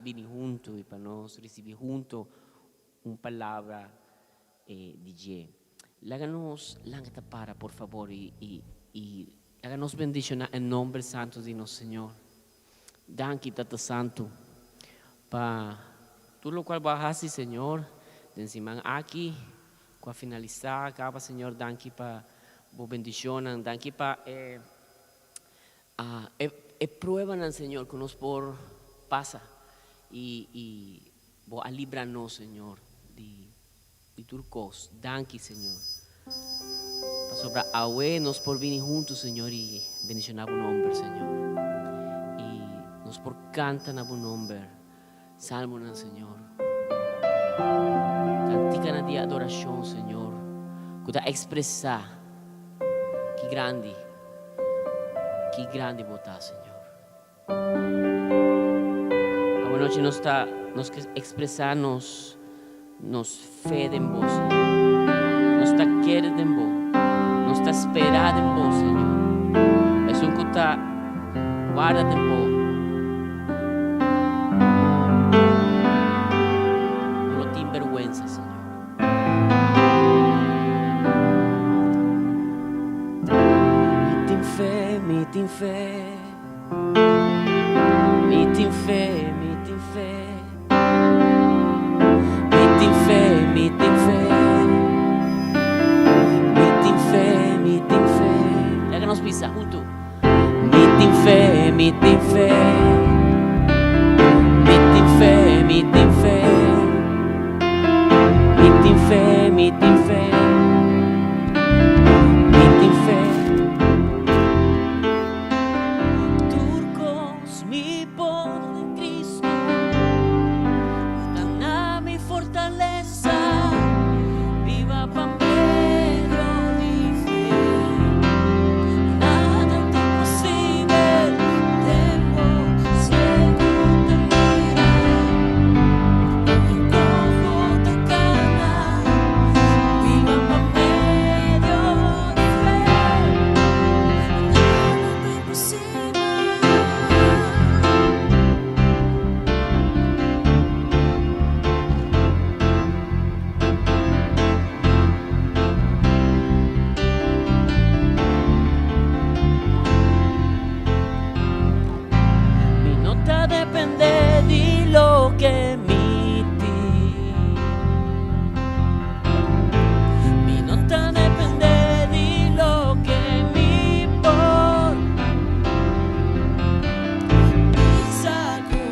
Bini hunto y pa nos ricibi hunto un palabra di dje. Laga nos langa ta para por fabor y y laga nos bendiciona e nomber santo di nos Señor. Danki Tata Santo pa tur locual bo a haci Señor den siman aki cu a finalisa caba Señor. Danki pa bo bendicionnan. Danki pa e E pruebanan, Señor, ku nos por pasa i i Bo a libra nos, Señor, di di tur kos. Danki, Señor, pasobra awe nos por bini huntu, Señor, i bendishoná Bo nomber, Señor. I nos por kanta na Bo nomber salmonan, Señor, kantikanan di adorashon, Señor, ku ta ekspresá Ki grandi, ki grandi bo ta, Señor. Awe nochi nos ta, nos ke expresa nos, nos fe den bo, Señor. Nos ta kere den bo. Nos ta spera den bo, Señor. Esun ku ta warda den bo. No lo tin bergüenza, Señor. Mi tin fe, mi tin fe, mi tin fe, mi tin fe, mi tin fe, mi tin fe, mi tin fe, mi tin fe. Laga nos bisa huntu. Mi tin fe, mi tin fe, mi tin fe, mi tin fe, mi tin fe, mi tin fe, mi tin fe. Tur kos mi por den Cristo, ta na mi fortalesa. Sa biba pa medio di fe. Nada ta imposibel den bo, ciego ta mira y cojo ta cana. Biba pa medio di fe. Nada ta imposibel. Mi no ta depende di loke mi tin. Mi no ta depende di loke mi por. Bisa ku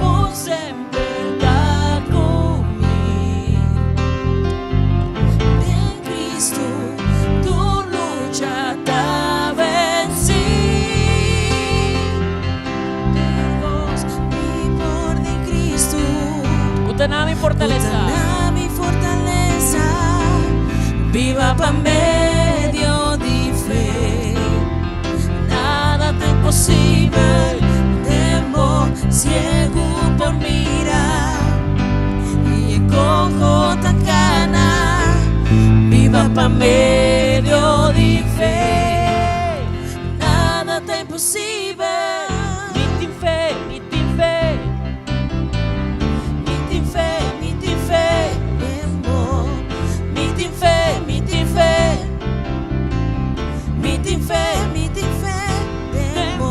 bo semper ta ku mi. Den Cristo tur lucha ta vencí. Tur kos mi por den Cristo. Ku ta na mi fortalesa. Ku ta na mi fortalesa. Biba pa medio di fe. Nada ta imposibel den bo, ciegu por mira y e cojo ta cana, biba pa medio di fe. Nada ta imposibel. Mi tin fe, mi tin fe. Mi tin fe, mi tin fe den bo. Mi tin fe, mi tin fe. Mi tin fe, mi tin fe den bo.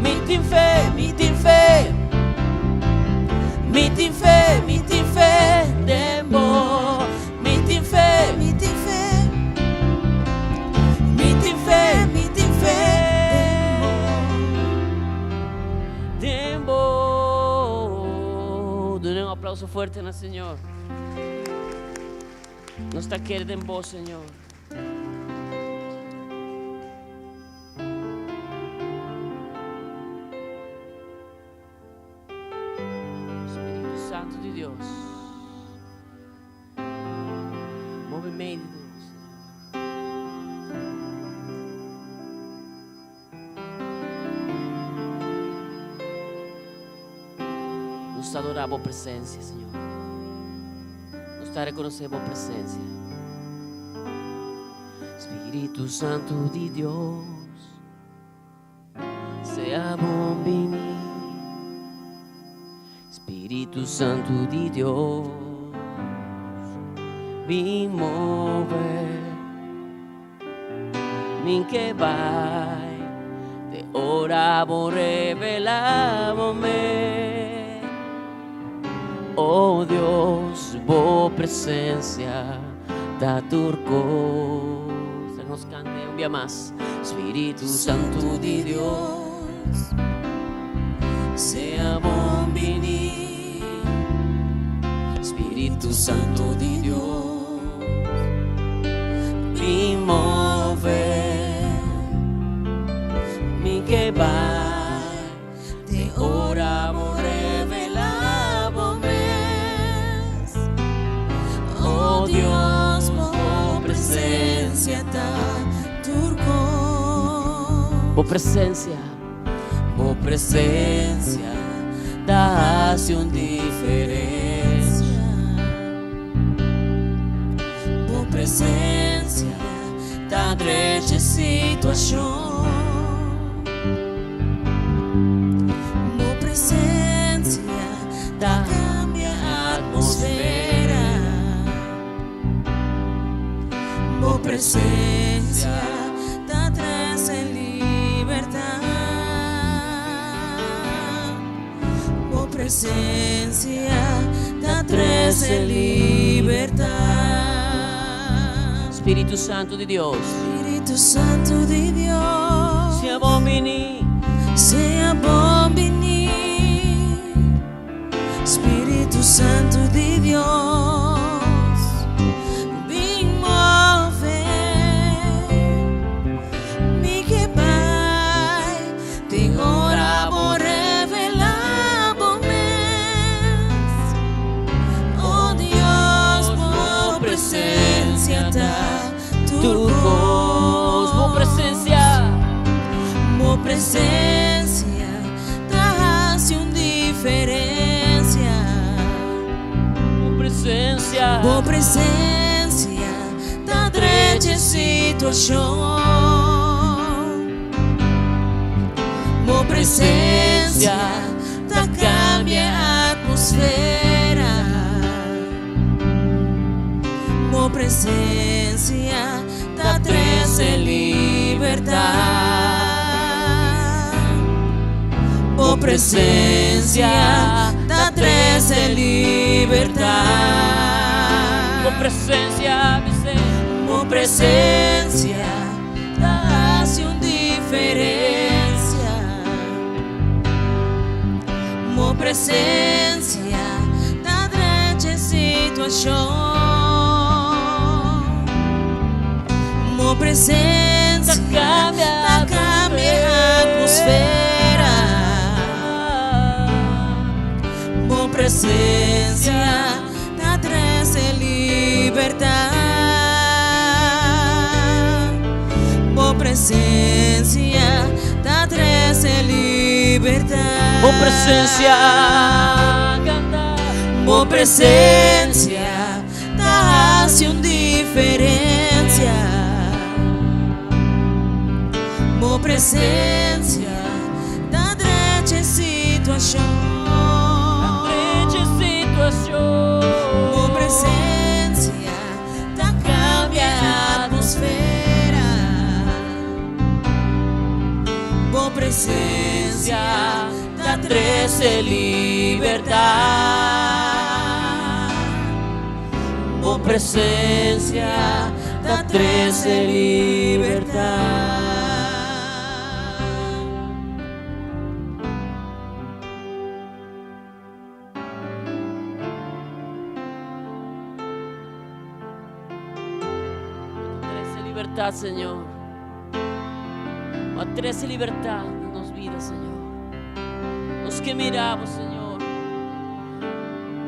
Mi tin fe, mi tin fe. Mi tin fe, mi tin fe den bo. Mi tin fe, mi tin fe. Mi tin fe, mi tin fe den bo. Den bo. Duna un aplauso fuerte na Señor. Nos ta kere den bo, Señor. Spiritu Santo di Dios, move medio di nos, Señor. Nos ta adorá Bo presencia, Señor. Nos ta rekonosé Bo presencia. Spiritu Santu di Dios, sea bon bini. Spiritu Santu di Dios, bin move. Mi ke bai te ora bo revelá bo mes. Oh Dios, bo presensia ta tur kos. Nos kanta un bia mas. Spiritu Santu di Dios, sea bon biní. Spiritu Santu di Dios, bin move. Mi ke bai te ora bo revelá bo mes. Oh Dios, bo presensia ta tur kos. Bo presensia, bo presensia ta hasi un diferensia. Bo presensia ta drecha situashon. Bo presensia ta kambia atmosfera. Bo presensia ta trese libertat. Bo presensia ta trese libertat. Spiritu Santu di Dios, Spiritu Santu di Dios, sea bon biní. Sea bon biní. Spiritu Santu di Dios, bin move. Mi ke bai te ora bo revelá bo mes. Oh Dios, bo presensia ta tur kos. Bo presensia, Bo presensia ta hasi un diferensia. Bo presensia, Bo presensia ta drecha situashon. Bo presensia ta kambia atmosfera. Bo presensia ta trese libertat. Bo presensia ta trese libertat. Bo presensia, bis'é. Bo presensia ta hasi un diferensia. Bo presensia ta drecha situashon. Bo presensia Ta kambia ta kambia atmosfera. Bo presensia ta trese libertat. Bo presensia ta trese libertat. Bo presensia, kanta. Bo presensia ta hasi un diferensia. Bo presensia ta drecha situashon. Drecha situashon. Bo presensia ta kambia atmosfera. Bo presensia ta trese libertat. Bo presensia ta trese libertat. Trese libertat, Señor. Trese libertat den nos bida, Señor. Nos ke mira bo, Señor,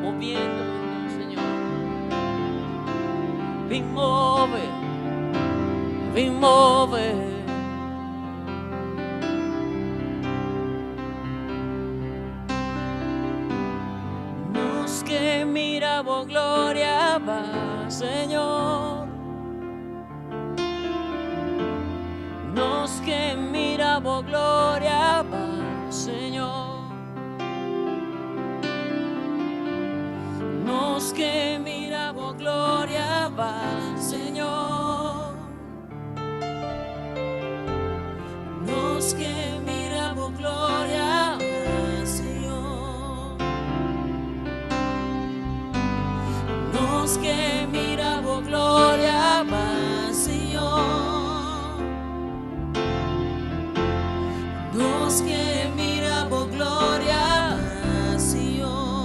moviendo den nos, Señor. Bin move, bin move. Nos ke mira bo gloria, va, Señor. Nos ke mira bo gloria, va, Señor. Nos ke mira bo gloria ba, Señor. Nos ke mira bo gloria ba, Señor. Nos ke mira bo gloria ba, Señor. Nos ke mira bo gloria ba, Señor.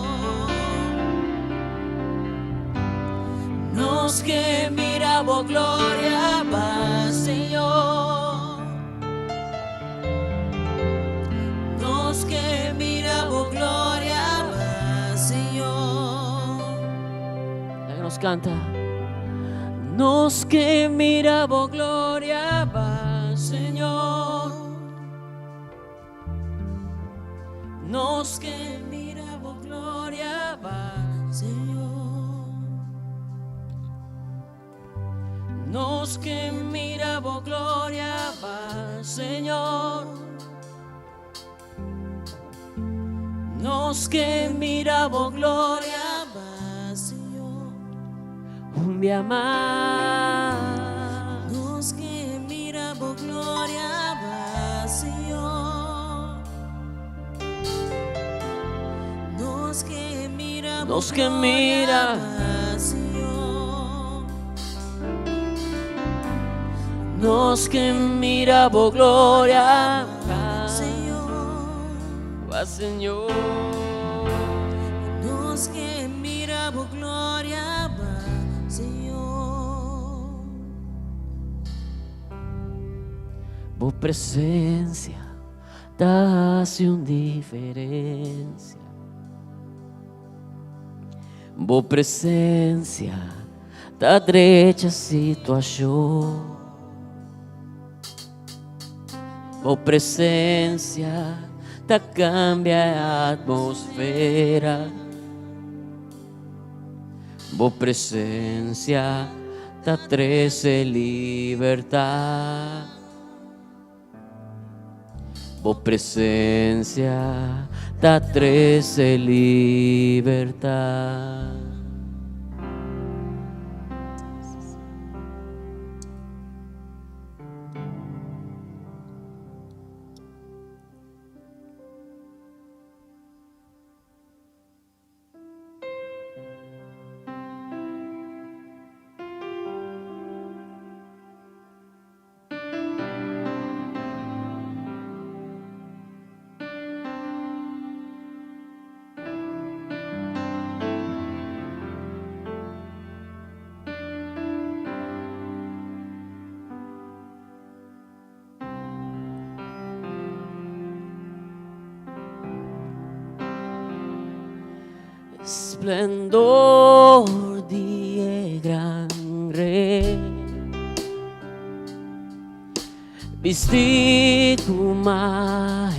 Nos ke mira bo gloria ba, Señor. Nos ke mira bo gloria ba, Señor. Laga nos kanta. Nos ke mira bo gloria ba, Señor. Nos ke mira bo gloria ba, Señor. Nos ke mira bo gloria ba, Señor. Nos ke mira bo gloria ba, Señor. Un dia mas. Nos ke mira bo gloria ba, Señor. Nos ke mira bo Nos ke gloria mira. ba, Señor. Nos ke mira bo gloria ba, Señor. Ba, Señor. Nos ke mira bo gloria ba, Señor. Bo presensia ta hasi un diferensia. Bo presensia ta drecha situashon. Bo presensia ta kambia atmosfera. Bo presensia ta trese libertat. Bo presensia ta trese libertat. Splendor di e gran Rei, Bistí ku mahestat,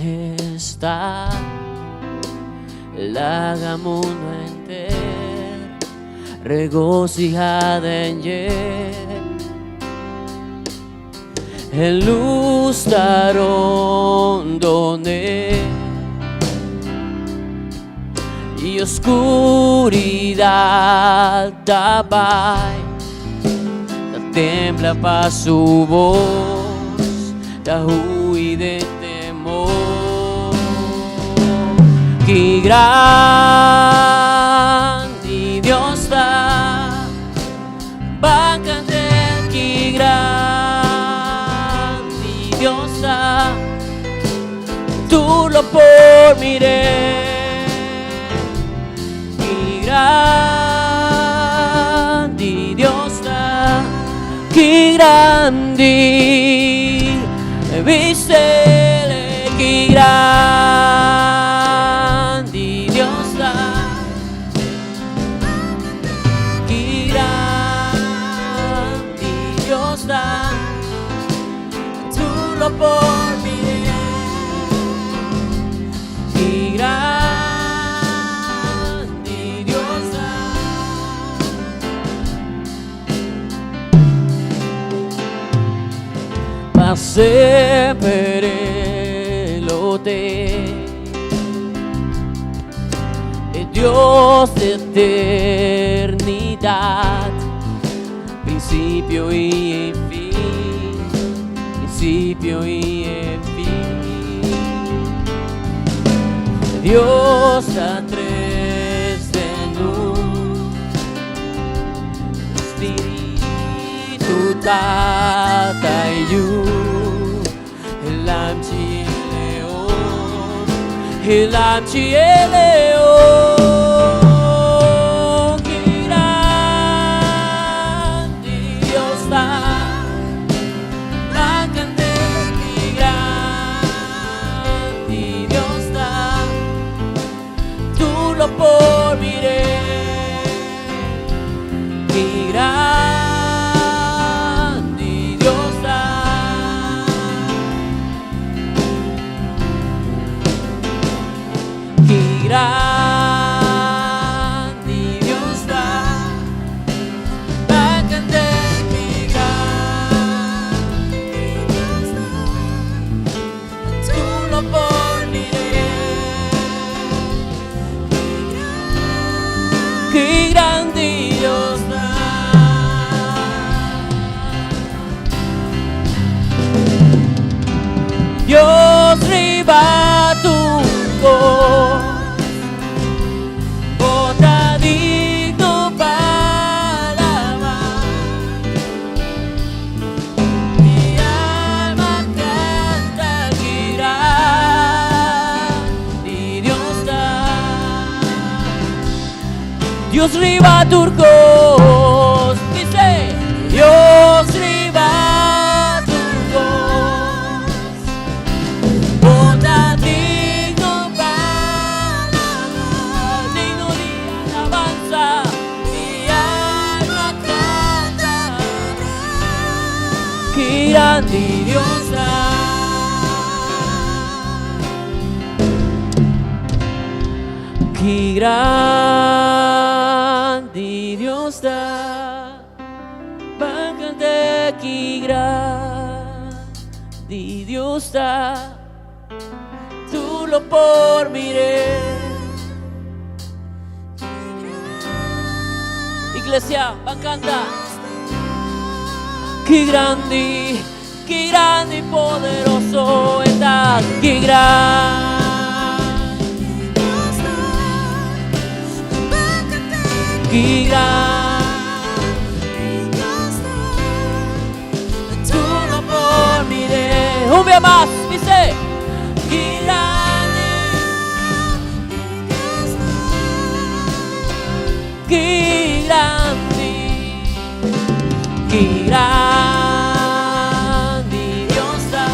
Laga mundu henter regosihá den dje. E lus ta rondon'é i oskuridat ta bai. Ta tembla pa su bos, ta hui den temor. Ki grandi Dios ta! Ban kant'el ki grandi Dios ta, tur lo por mir'é. Ki grandi Dios ta, ki grandi, bis'el ki grandi Dios ta. Ki grandi Dios ta, tur lo por mir'é. Ki grandi Dios ta. Pa semper e lo te. E Dios. Dios di eternidat, prinsipio i fin, prinsipio i fin. Dios ta tres den un, Spiritu, Tata i Yu, e Lamchi i e Leon, e Lamchi i e Leon. Ki grandi Dios ta, ban kant'é, ki grandi Dios ta, tur lo por mir'é. Ki grandi Dios ta. Ki grandi Dios ta, ban kant'é, ki grandi Dios ta, tur lo por mir'é. Ki grandi Dios ta. Dios riba tur kos, Bo ta digno pa alabá. Mi alma kanta ki grandi Dios ta. Dios riba tur kos, bis'é. Dios riba tur kos, Bo ta digno pa alabá, digno di alabansa. Mi alma kanta ki grandi Dios ta. Ki grandi Dios ta, ban kant'é, ki grandi Dios ta, tur lo por mir'é. Iglesia, ban kanta. Ki grandi, ki grandi i poderoso E ta, ki grandi. Ki grandi Dios ta, tur lo por mir'é. Un bia mas, bis'é. Ki grandi Dios ta, ki grandi, ki grandi Dios ta.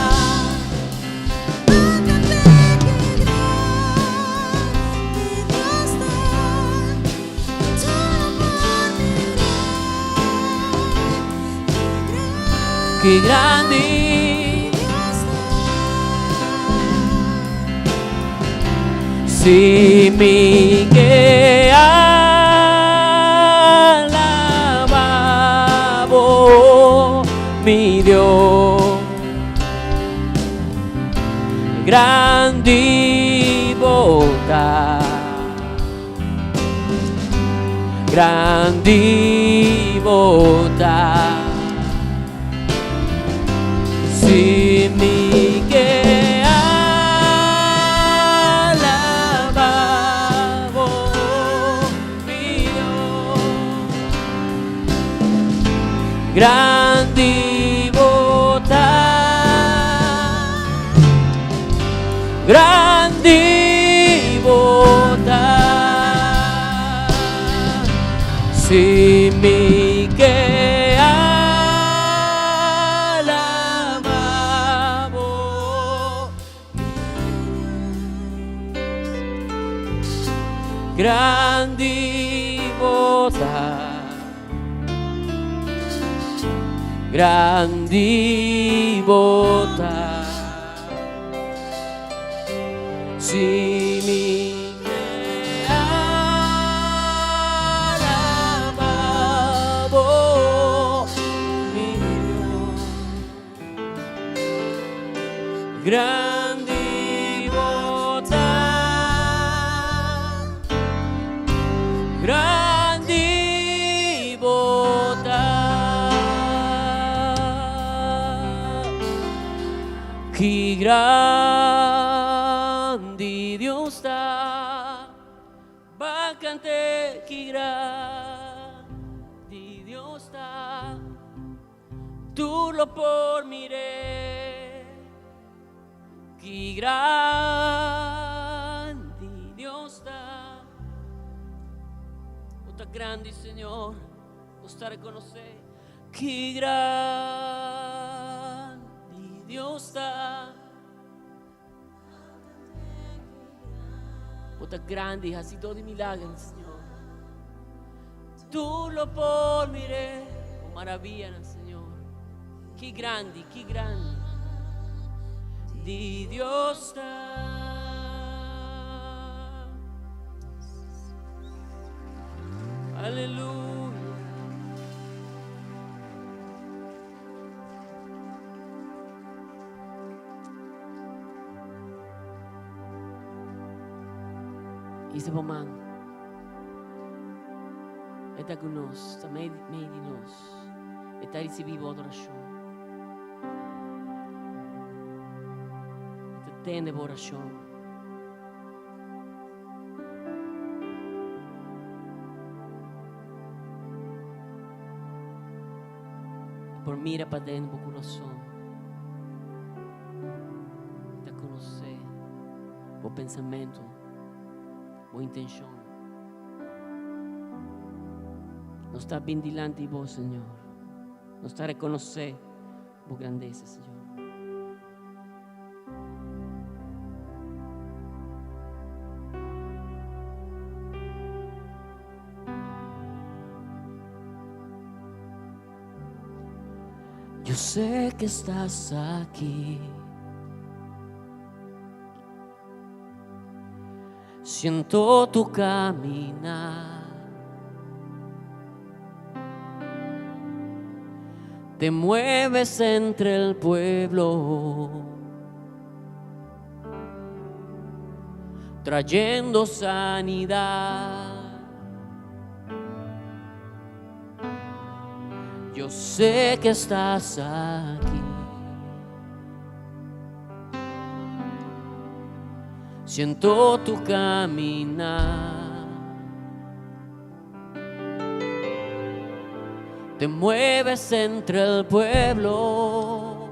Ki grandi. Si mi ke alabá Bo, mi Dios. Grandi Bo ta, grandi Bo ta. Si mi ke alabá Bo, mi Dios. Grandi Bo ta, grandi Bo ta. Si mi ke alabá Bo, mi Dios. Grandi Bo ta. Grandi Bo ta. Si mi ke alabá Bo, mi Dios. Grandi Bo ta. Grandi bo ta. Ki grandi Dios ta. Ba kant'é ki grandi Dios ta. Tur lo por mir'é. Ki grandi Dios ta. Bo ta grandi, Señor. Nos ta reconoce. Ki grandi Dios ta. Bo ta grandi, hacidor di milagro, Señor. Tur lo por mir'é. Bo maravillanan, Señor. Ki grandi, ki grandi. Di Dios ta. Aleluya. Isa bo man. E ta ku nos, ta mei di nos. E ta risibí bo adorashon. E ta tende bo orashon. E por mira paden bo kurason. E ta konosé bo pensamentu, bo intenshon. Nos ta bin dilanti bo, Señor. Nos ta rekonosé bo grandesa, Señor. Yo sé que estás aquí. Siento tu caminar. Te mueves entre el pueblo, trayendo sanidad. Yo sé que estás aquí. Siento tu caminar. Te mueves entre el pueblo,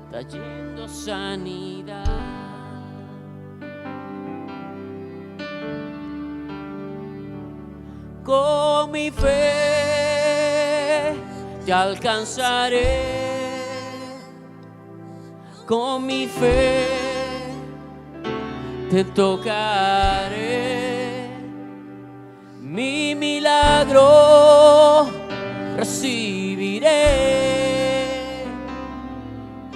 trayendo sanidad. Con mi fe te alcanzaré. Con mi fe te tocaré. Mi milagro recibiré.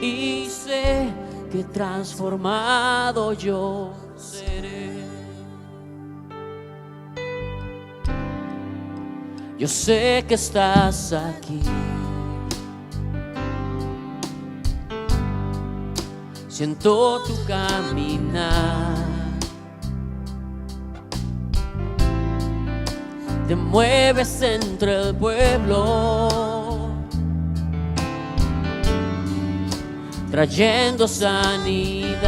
Y sé que transformado yo seré. Yo sé que estás aquí. Siento tu caminar. Te mueves entre el pueblo, trayendo sanidad.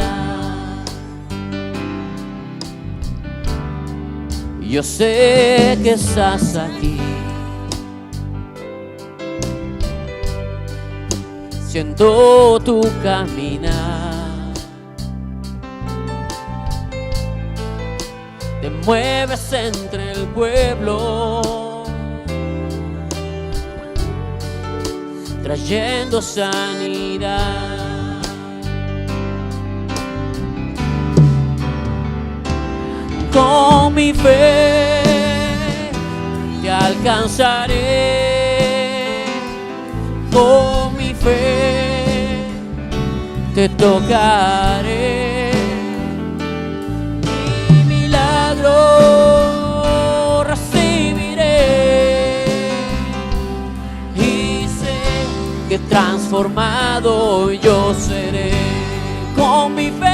Yo sé que estás aquí. Siento tu caminar. Te mueves entre el pueblo, trayendo sanidad. Con mi fe te alcanzaré. Con mi fe te tocaré. Mi milagro recibiré. Y sé que transformado yo seré con mi fe.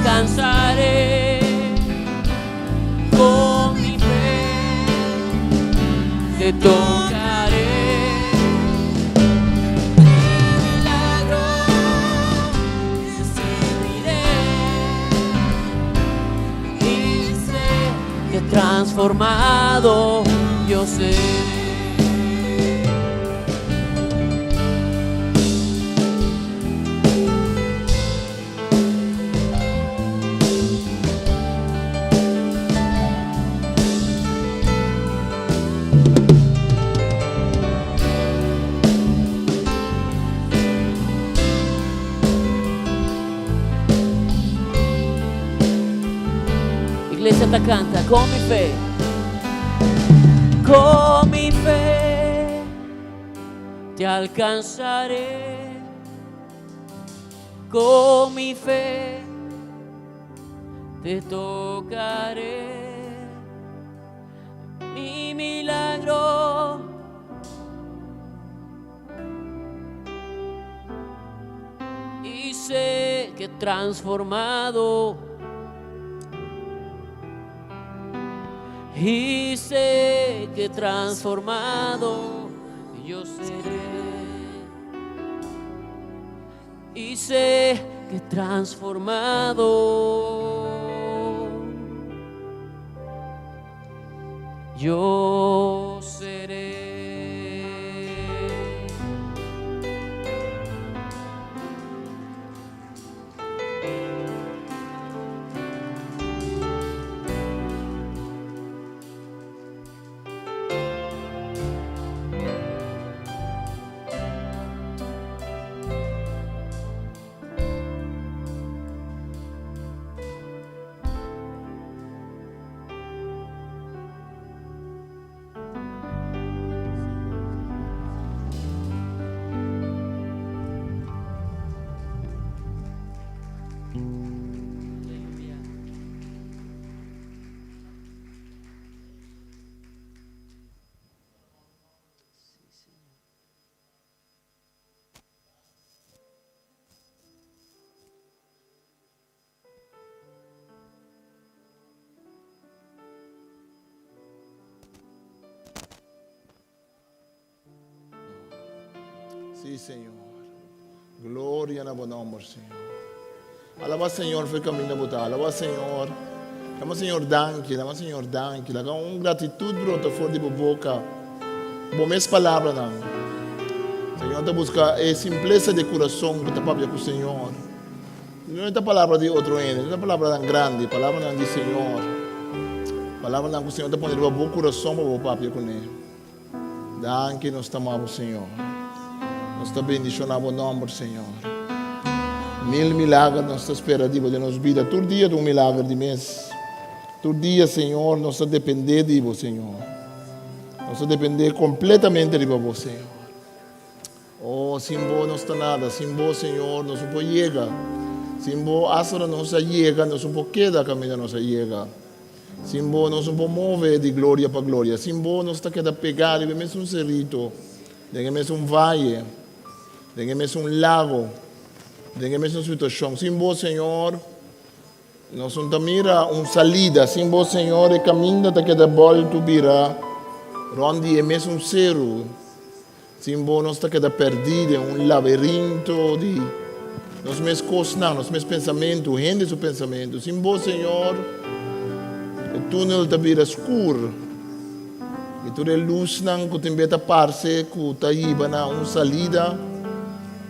alcansaré. Con mi fe te tocaré. Mi milagro recibiré. Y sé que transformado yo seré. Iglesia ta canta con mi fe. Con mi fe te alcanzaré. Con mi fe te tocaré. Mi milagro. Y sé que transformado. Y sé que transformado yo seré. Y sé que transformado yo seré. Sí, Señor. Gloria na bo nomber, Señor. Alaba Señor for caminda bo ta. Alaba Señor. Yama Señor danki, yama Señor danki. Laga un gratitud brota for di bo boca. Bo mes palabranan. Señor ta busca e simpleza di curason cu ta papia cu Señor. No ta palabra di otro hende, no ta palabranan grandi, palabranan di Señor. Palabranan cu Señor ta pone riba bo curason pa bo papia cune. Danki nos ta ama bo Señor. Nos ta bendiciona bo nomber Señor. Mil milager nos ta spera di bo den nos bida. Tur dia ta un milager di mes. Tur dia Señor nos ta depende di bo Señor. Nos ta depende completamente riba bo Señor. Oh, sin bo nos ta nada. Sin bo Señor nos no por yega. Sin bo hasta ora nos a yega nos no por keda caminda nos a yega. Sin bo nos no por move di gloria pa gloria. Sin bo nos ta keda pegá riba e mesun serito, den e mesun vaye, den e mesun lago, den e mesun situashon. Sin bo, Señor, nos no ta mira un salida. Sin bo, Señor, e kaminda ta keda bòltu bira rònt di e mesun seru. Sin bo nos ta keda pèrdí den un laberinto di nos mes kosnan, nos mes pensamentu, hende su pensamentu. Sin bo, Señor, e túnel ta bira skur i tur e lusnan ku tin be ta parse ku ta hiba na un salida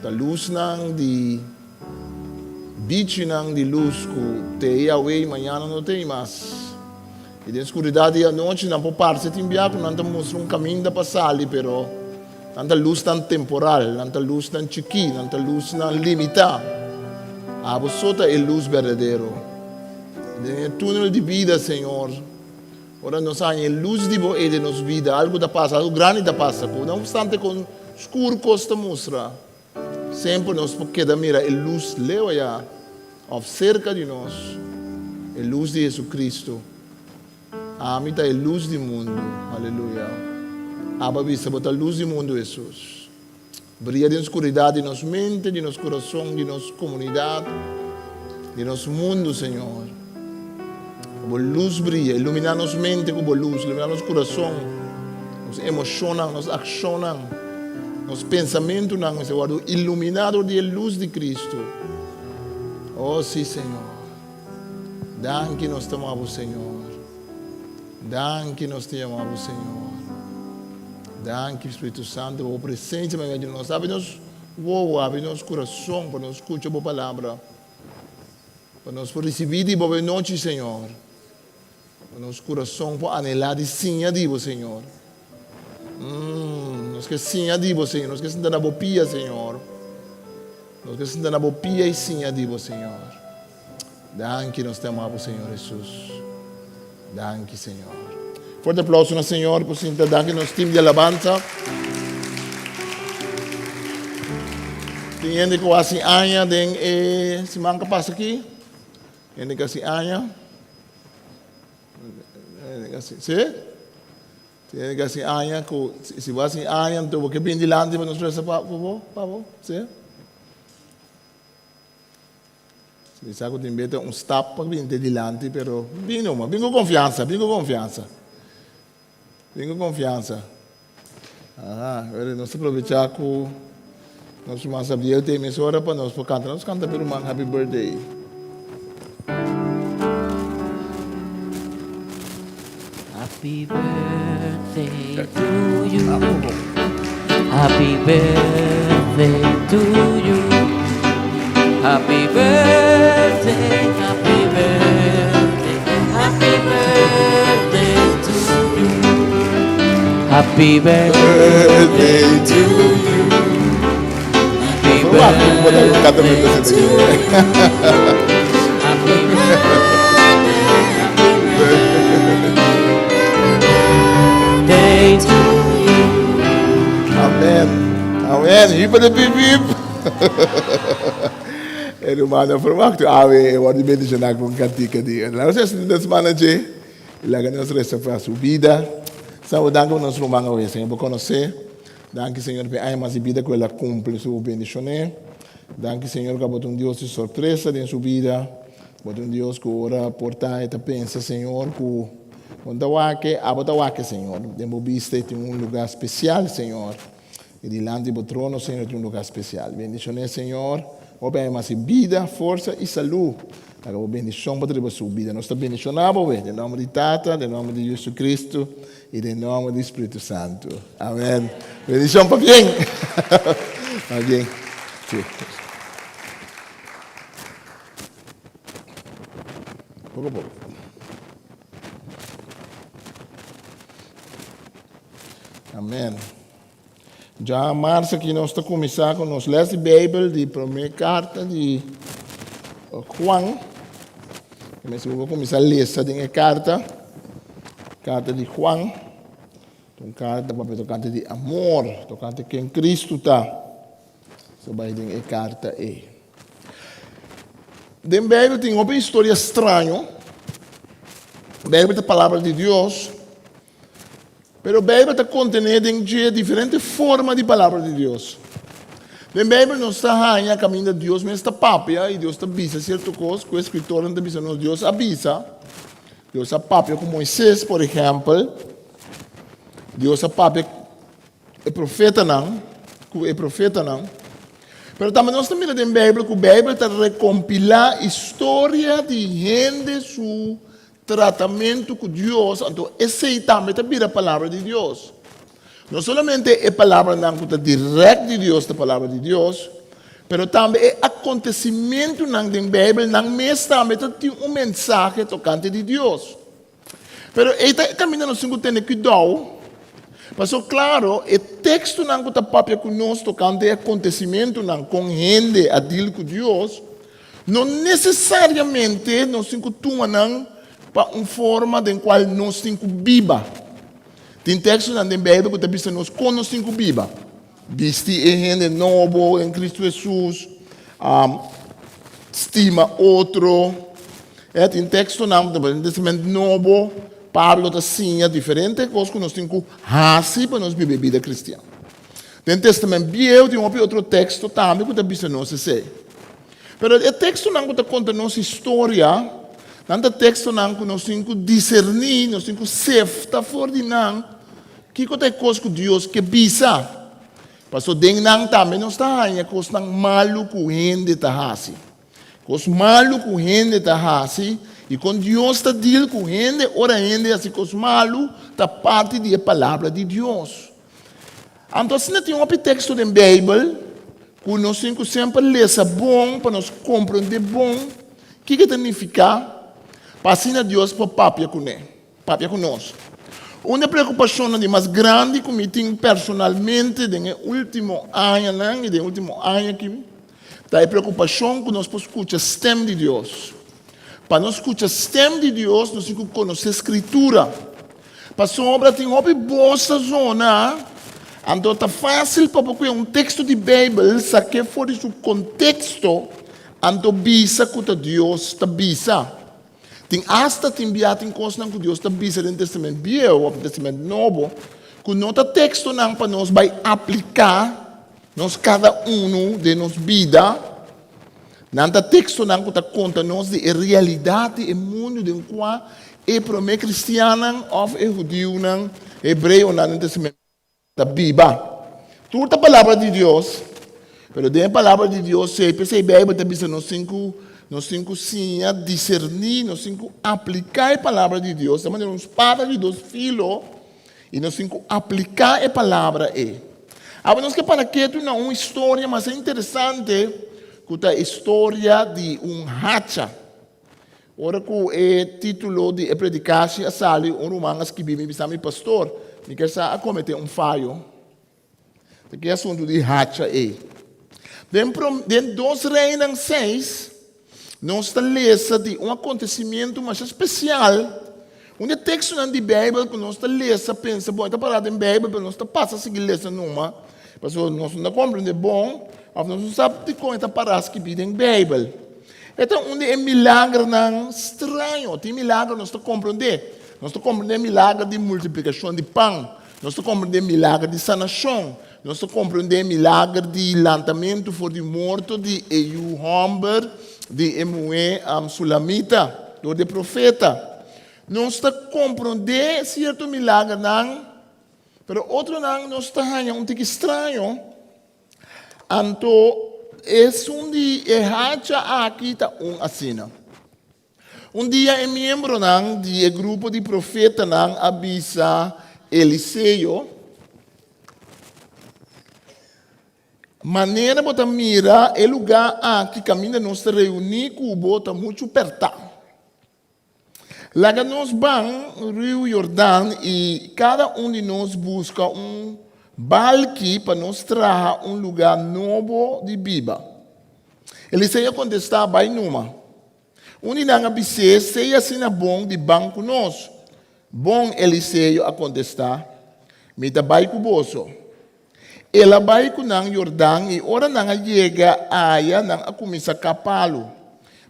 ta lusnan di bichinan di lus ku t'ei awe i mañana no t'ei mas. I den skuridat di anochi nan por parse tin bia ku nan ta mustra un kaminda pa sali, pero nan ta lusnan temporal, nan ta lusnan chikí, nan ta lusnan limitá. Abo so ta e lus berdadero. Den e túnel di bida, Señor, ora nos haña e lus di Bo ei den nos bida, algu ta pasa, algu grandi ta pasa ku, no opstante kon skur kos ta mustra, Semper nos por keda mira e lus leu ayá òf serka di nos, e lus di Jesucristo. Ami ta e lus di mundu. Aleluya. Abba bisa, Bo ta lus di mundu, Jesus. Bria den skuridat di nos mente, di nos kurason, di nos komunidat. Den nos mundu, Señor. Ku bo lus bria, iluminá nos mente ku bo lus, iluminá nos kurason, nos emoshonnan, nos akshonnan, nos pensamentunan mester wòrdu iluminá dor di e lus di Kristu. Oh, sí, Señor. Danki nos ta yama bo, Señor. Danki nos ta yama bo, Señor. Danki, Spiritu Santu, pa bo presensia meimei di nos. Abri nos wowo, abri nos kurason pa nos skucha bo palabra. Pa nos por risibí di bo e nochi, Señor. Pa nos kurason por anhelá di siña di bo, Señor. Mm, nos ke siña di bo, Señor. Nos ke sinta na bo pia, Señor. Nos ke sinta na bo pia i siña di bo, Señor. Danki, nos te ama bo, Señor Hesus. Danki, Señor. Fuerte aplauso na Señor por sinta. Danki nos team di alabanza. Tin hende ku hasi aña den e siman ku pasa aki? Hende ku hasi aña? Hende ku hasi, si? Tin hende ku hasi aña ku si bo hasi aña anto bo ke bin dilanti pa nos resa pa bo, pa bo, si? Mi sa ku tin beta un stap pa bin te dilanti, pero bin numa, bin ku konfiansa, bin ku konfiansa. Bin ku konfiansa. Aha, pero nos ta aprovechá ku nos ruman Sabdiel ta e mes ora pa nos por kanta. Nos kanta pa e ruman happy birthday. Happy birthday to you. Happy birthday to you. Happy birthday, happy birthday, happy birthday to you. Happy birthday to you. Happy birthday to you. Happy birthday, happy birthday to you. Amen. Amen. Hyper de piep piep. E rumannan verwacht awe e wòrdu bendishoná ku un kantika di Laga nos hasi nos man dje i laga nos resa pa su bida. Señor, danki pa nos ruman awe. Señor, bo konosé. Danki, Señor, pa e aña mas di bida ku el a kumpli su bendishoné. Danki, Señor, ku abo ta un Dios di sorpresa den su bida. Bo ta un Dios ku ora por ta e ta pensa, Señor, ku bo no ta wak e, abo ta wak e, Señor. Den bo bista e tin un lugá spesial, Señor. I dilanti bo trono, Señor, tin un lugá spesial. Bendishoné, Señor. Hopi aña mas di bida, forsa i salú. Laga bo bendishon por ta riba su bida. Nos ta bendishoná bo, den nòmber di Tata, den nòmber di JesuCristu i den nòmber di Spiritu Santu. Amèn. Bendishon pabien. Pabien. Sí. Poko poko. Amèn. Dja mars aki nos ta kuminsá ku nos lès di Beibel di promé karta di Juan. I mi sigur bo kuminsá lesa den e karta, karta di Juan. Ta un karta papia tokante di amor, tokante ken Kristu ta. So bai den e karta ei. Den Beibel tin hopi historia straño. Beibel ta palabra di Dios. Pero Beibel ta kontené den dje diferente forma di Palabra di Dios. Den Beibel nos ta haña kaminda Dios mes ta papia i Dios ta bisa sierto kos ku e skritornan ta bisa nos Dios a bisa. Dios a papia ku Moises, por ehèmpel. Dios a papia e profetanan, ku e profetanan. Pero tambe nos ta mira den Beibel ku Beibel ta rekompilá historia di hende su Tratamentu ku Dios, anto esei tambe ta bira Palabra di Dios. No solamente e palabranan ku ta dirèkt di Dios ta Palabra di Dios, pero tambe e akontesimentunan den Beibel nan mes tambe ta tin un mensahe tokante di Dios. Pero ei ta e kaminda nos tin ku tene kuidou, pasobra klaro e tekstonan ku ta papia ku nos tokante e akontesimentunan kon hende a dil ku Dios, No nesesariamente nos tin ku tuma nan pa un forma den kual nos tin ku biba. Tin tekstonan den Beibel ku ta bisa nos kon nos tin ku biba. Bisti e hende nobo den Kristu Hesus, stima otro. Tin tekstonan den Testament Nobo, Pablo ta siña diferente kos ku nos tin ku hasi pa nos biba e bida kristian. Den Testament Bieu tin hopi otro teksto tambe ku ta bisa nos esei. Pero e tekstonan ku ta konta nos historia, nan ta tekstonan ku nos tin ku diserní, nos tin ku sefta for di nan kiko ta e kos ku Dios ke bisa. Pasobra den nan tambe nos ta haña kosnan malu ku hende ta hasi. Kos malu ku hende ta hasi i kon Dios ta deal ku hende ora hende hasi kos malu ta parti di e Palabra di Dios. Anto asina tin hopi teksto den Beibel ku nos tin ku semper lesa bon pa nos komprondé bon kiko e ta nifiká pa asina Dios por papia kuné, papia ku nos. Un di e preokupashonnan di mas grandi ku mi tin personalmente den e último añanan i den e último aña aki ta e preokupashon ku nos por skucha stèm di Dios. Pa nos skucha stèm di Dios nos tin ku konosé Skritura. Pasobra tin hopi bos ta zona, anto ta fásil pa bo kue un teksto di Beibel, sak'é for di su konteksto, anto bisa ku ta Dios ta bisa. Tin asta tin bia tin kosnan ku Dios ta bisa den Testament Bieu òf Testament Nobo ku no ta tekstonan pa nos bai apliká nos kada unu den nos bida. Nan ta tekstonan ku ta konta nos di e realidat di e mundu den kua e promé kristiannan òf e hudiunan, hebreonan den Testament ta biba. Tur ta palabra di Dios, pero den e palabra di Dios ei, p'esei Beibel ta bisa nos tin ku nos tin ku siña diserní, nos tin ku apliká e palabra di Dios, ta manera un spada di dos filo, i nos tin ku apliká e palabra ei. Awe nos ke para ketu na un historia masha interesante ku ta e historia di un hacha. Ora ku e título di e predikashi a sali, un ruman a skibi mi bisa mi, Pastor, mi ke sa a kometé un fayo. Ta ki asuntu di hacha ei? Den den Dos Reinan seis, nos ta lesa di un akontesimentu masha spesial. Un di e tekstonan di Beibel ku nos ta lesa pensa, bon, e ta pará den Beibel, pero nos ta pasa sigui lesa numa, pasobra nos no ta komprendé bon òf nos no sa dikon e ta pará skibí den Beibel. E ta un di e milagernan straño. Tin milager nos ta komprondé. Nos ta komprondé milager di multiplikashon di pan. Nos ta komprondé milager di sanashon. Nos ta komprondé milager di lantamentu for di morto di e yu hòmber di e muhé sulamita dor di e profeta. Nos ta komprondé sierto milagernan, pero otronan nos ta haña un tiki straño. Anto esun di e hacha aki ta un asina. Un dia e miembronan di e grupo di profetanan a bisa Eliseo, Manera bo ta mira, e lugá aki kaminda nos ta reuní ku bo ta muchu pèrtá. Laga nos ban Riu Jordan i kada un di nos buska un balki pa nos traha un lugá nobo di biba. Eliseo a kontestá, Bai numa. Un di nan a bis'é, Sea asina bon di ban ku nos. Bon, Eliseo a kontestá, Mi ta bai ku boso. El a bai ku nan Jordan i ora nan a yega aya nan a kuminsá kap palu.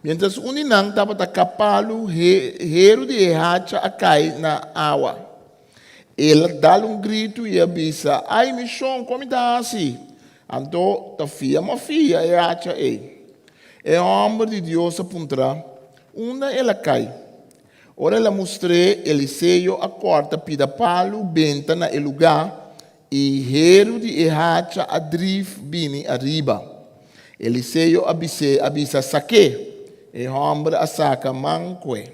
Miéntras un di nan tabata kap palu, heru di e hacha a kai na awa. El a dal un gritu i a bisa, Ai, mi shon, kon mi ta hasi? Anto ta fia mo fia e hacha ei. E hòmber di Dios a puntra, Unda el a kai? Ora el a mustr'é, Eliseo a kòrta pida palu benta na e lugá I heru di e hacha a drif bini ariba. Eliseo a bis'é, a bisa, Sak'é! E hòmber a saka man kue.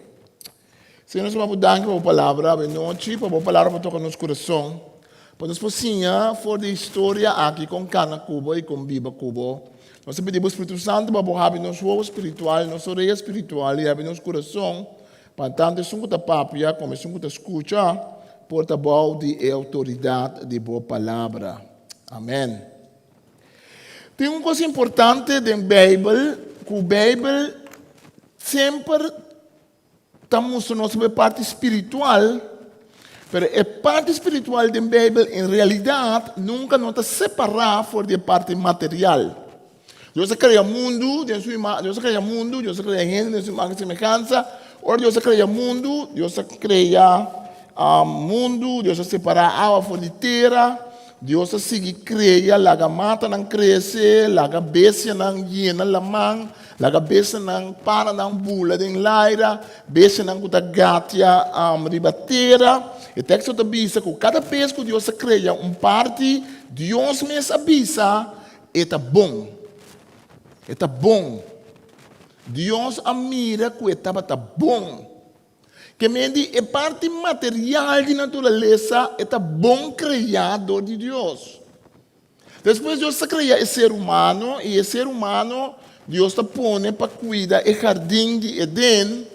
Señor, nos ta bo danki pa bo palabra awe nochi, pa bo palabra por toka nos kurason, pa nos por siña for di e historia aki kon kana ku bo i kon biba ku bo. Nos ta pidi bo Spiritu Santu pa bo habri nos wowo spiritual, nos orea spiritual i habri nos kurason Pa tantu esun ku ta papia komo esun ku ta skucha por ta bou di e outoridat di bo palabra. Amen. Tin un kos importante den Beibel ku Beibel semper ta mustra nos riba e parti spiritual, pero e parti spiritual den Beibel en realidat nunka no ta separá for di e parti material. Dios a krea mundu den su ima, Dios a krea mundu, Dios a krea hende den su imagen i semehansa. Ora Dios a krea mundu, Dios a krea mundu, Dios a separá awa for di tera. Dios a sigui krea, laga matanan krese, laga bestianan yena laman, laga bestianan, paranan bula den laira, bestianan ku ta gatia riba tera. E teksto ta bisa ku kada bes ku Dios a krea un parti, Dios mes a bisa, E ta bon. E ta bon. Dios a mira ku e tabata bon. Ke men di e parti material di naturalesa e ta bon kreá dor di Dios. Despues Dios ta krea e ser humano i e ser humano Dios ta pone pa kuida e hardin di Eden.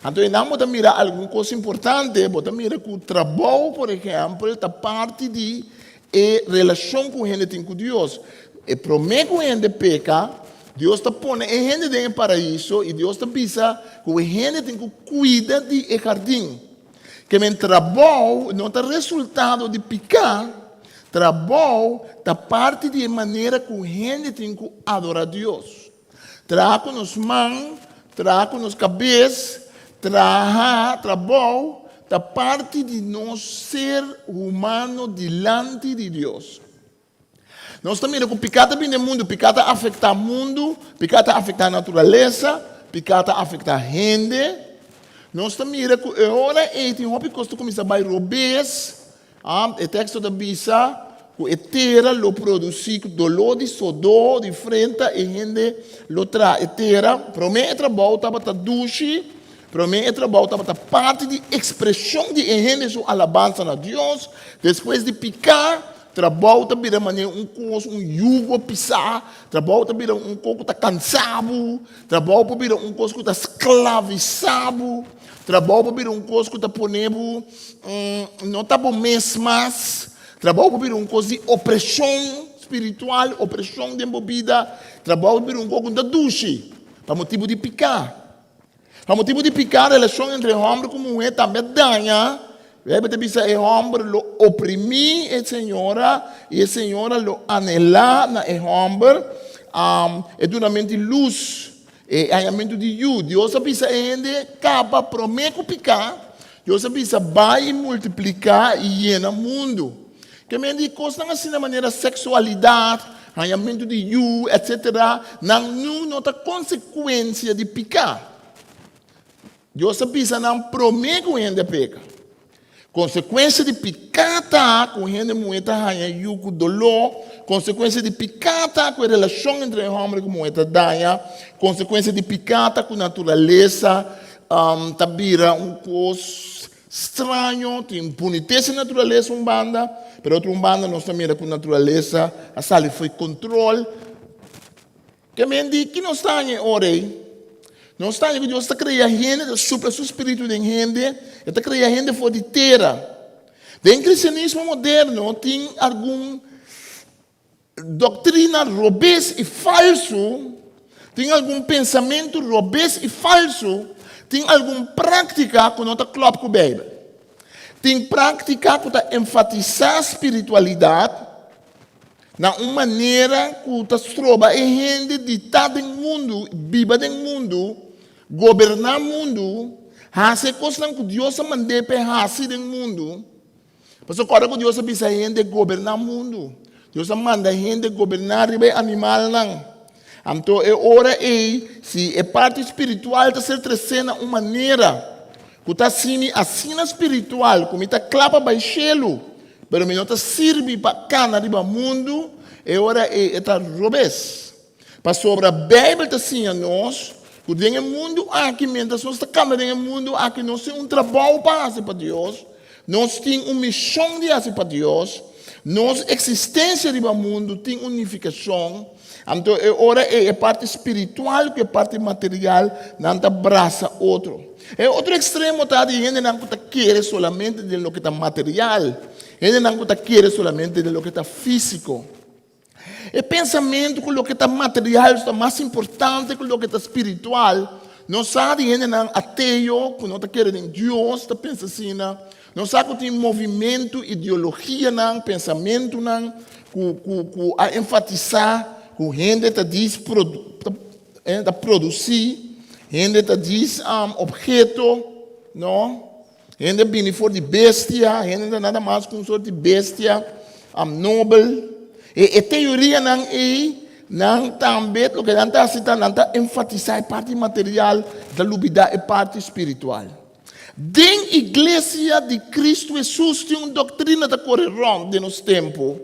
Anto einan bo ta mira algun kos importante, bo ta mira ku trabou por ehèmpel ta parti di E relashon ku hende tin ku Dios. E promé ku hende peka, Dios ta pone e hende den e paraiso i Dios ta bisa ku e hende tin ku kuida di e hardin. Ke men trabou no ta resultado di piká, trabou ta parti di e manera ku hende tin ku adorá Dios. Traha ku nos man, traha ku nos kabes, traha, trabou, ta parti di nos ser humano dilanti di Dios. Nos ta mira ku piká ta bini den mundu, piká ta afektá mundu, piká ta afektá naturalesa, piká ta afektá hende. Nos ta mira ku e ora ei tin hopi kos ta kuminsá bai robes. E teksto ta bisa ku e tera lo produsí ku doló di sodó di frenta e hende lo traha e tera. Promé e trabou tabata dushi, promé e trabou tabata parti di ekspreshon di e hende su alabansa na Dios. Despues di piká, trabou ta bira manera un kos, un yugo pisá, trabou ta bira un kos ku ta kansa bo, trabou por bira un kos ku ta sklavisá bo. Trabou por bira un kos ku ta pone bo no ta bo mes mas. Trabou por bira un kos di opreshon spiritual, opreshon den bo bida. Trabou por bira un kos ku no ta dushi pa motibu di piká. Pa motibu di piká relashon entre hòmber ku muhé tambe a daña. Beibel ta bisa e hòmber lo oprimí e señora i e señora lo anhelá na e hòmber e dunamentu di lus. E hañamentu di yu. Dios a bisa e hende kaba promé ku piká. Dios a bisa bai i multipliká i yena mundu. Ke men di kosnan asina manera seksualidat, hañamentu di yu, etsetera, nan nu no ta konsekuensia di piká. Dios a bisa nan promé ku hende a peka. Konsekuensia di piká ta ku hende muhé ta haña yu ku doló. Konsekuensia di piká ta ku e relashon entre e hòmber ku muhé ta daña. Konsekuensia di piká ta ku naturalesa ta bira un kos straño. Tin bunitesa di naturalesa un banda, pero otro un banda nos ta mira ku naturalesa a sali fo'i kontrol. Ke men di, Ki nos ta haña e ora ei? Nos ta haña ku Dios ta krea hende, ta supla su spiritu den hende, e ta krea hende for di tera. Den kristianismo moderno tin algun doktrina robes i falsu, tin algun pensamentu robes i falsu, tin algun práktika ku no ta klòp ku Beibel. Tin práktika ku ta enfatisá spiritualidat, Na un manera ku ta stroba e hende di ta den mundu, biba den mundu, goberná mundu, hasi e kosnan ku Dios a mand'é pa e hasi den mundu. Pasobra kòrda ku Dios a bisa hende goberná mundu. Dios a manda hende goberná riba e animalnan. Anto e ora ei, si e parti spiritual ta ser tresé na un manera ku ta hasi mi asina spiritual ku mi ta kla pa bai shelu, pero mi no ta sirbi pa kana riba mundu, e ora ei e ta robes. Pasobra Beibel ta siña nos ku den e mundu aki, miéntras nos ta kanda den e mundu aki, nos tin un trabou pa hasi pa Dios, nos tin un mishon di hasi pa Dios, nos eksistensia riba mundu tin un nifikashon. Anto e ora ei e parti spiritual ku e parti material nan ta brasa otro. E otro ekstremo ta di hendenan ku ta kere solamente den loke ta material, hendenan ku ta kere solamente den loke ta físiko. E pensamentu ku loke ta material ta mas importante ku loke ta spiritual. Nos sa di hendenan ateo ku no ta kere den Dios ta pensa asina. Nos sa ku tin movimentu, ideologianan, pensamentunan ku ku ku a enfatisá ku hende ta djis hende ta produsí, hende ta djis opheto, no? Hende bini for di bestia, hende ta nada mas ku un sort di bestia. Nobel. E teorianan ei, nan tambe loke nan ta hasi ta nan ta enfatisá e parti material, ta lubidá e parti spiritual. Den Iglesia di Kristu Hesus tin un doktrina ta kore rònt den nos tempu.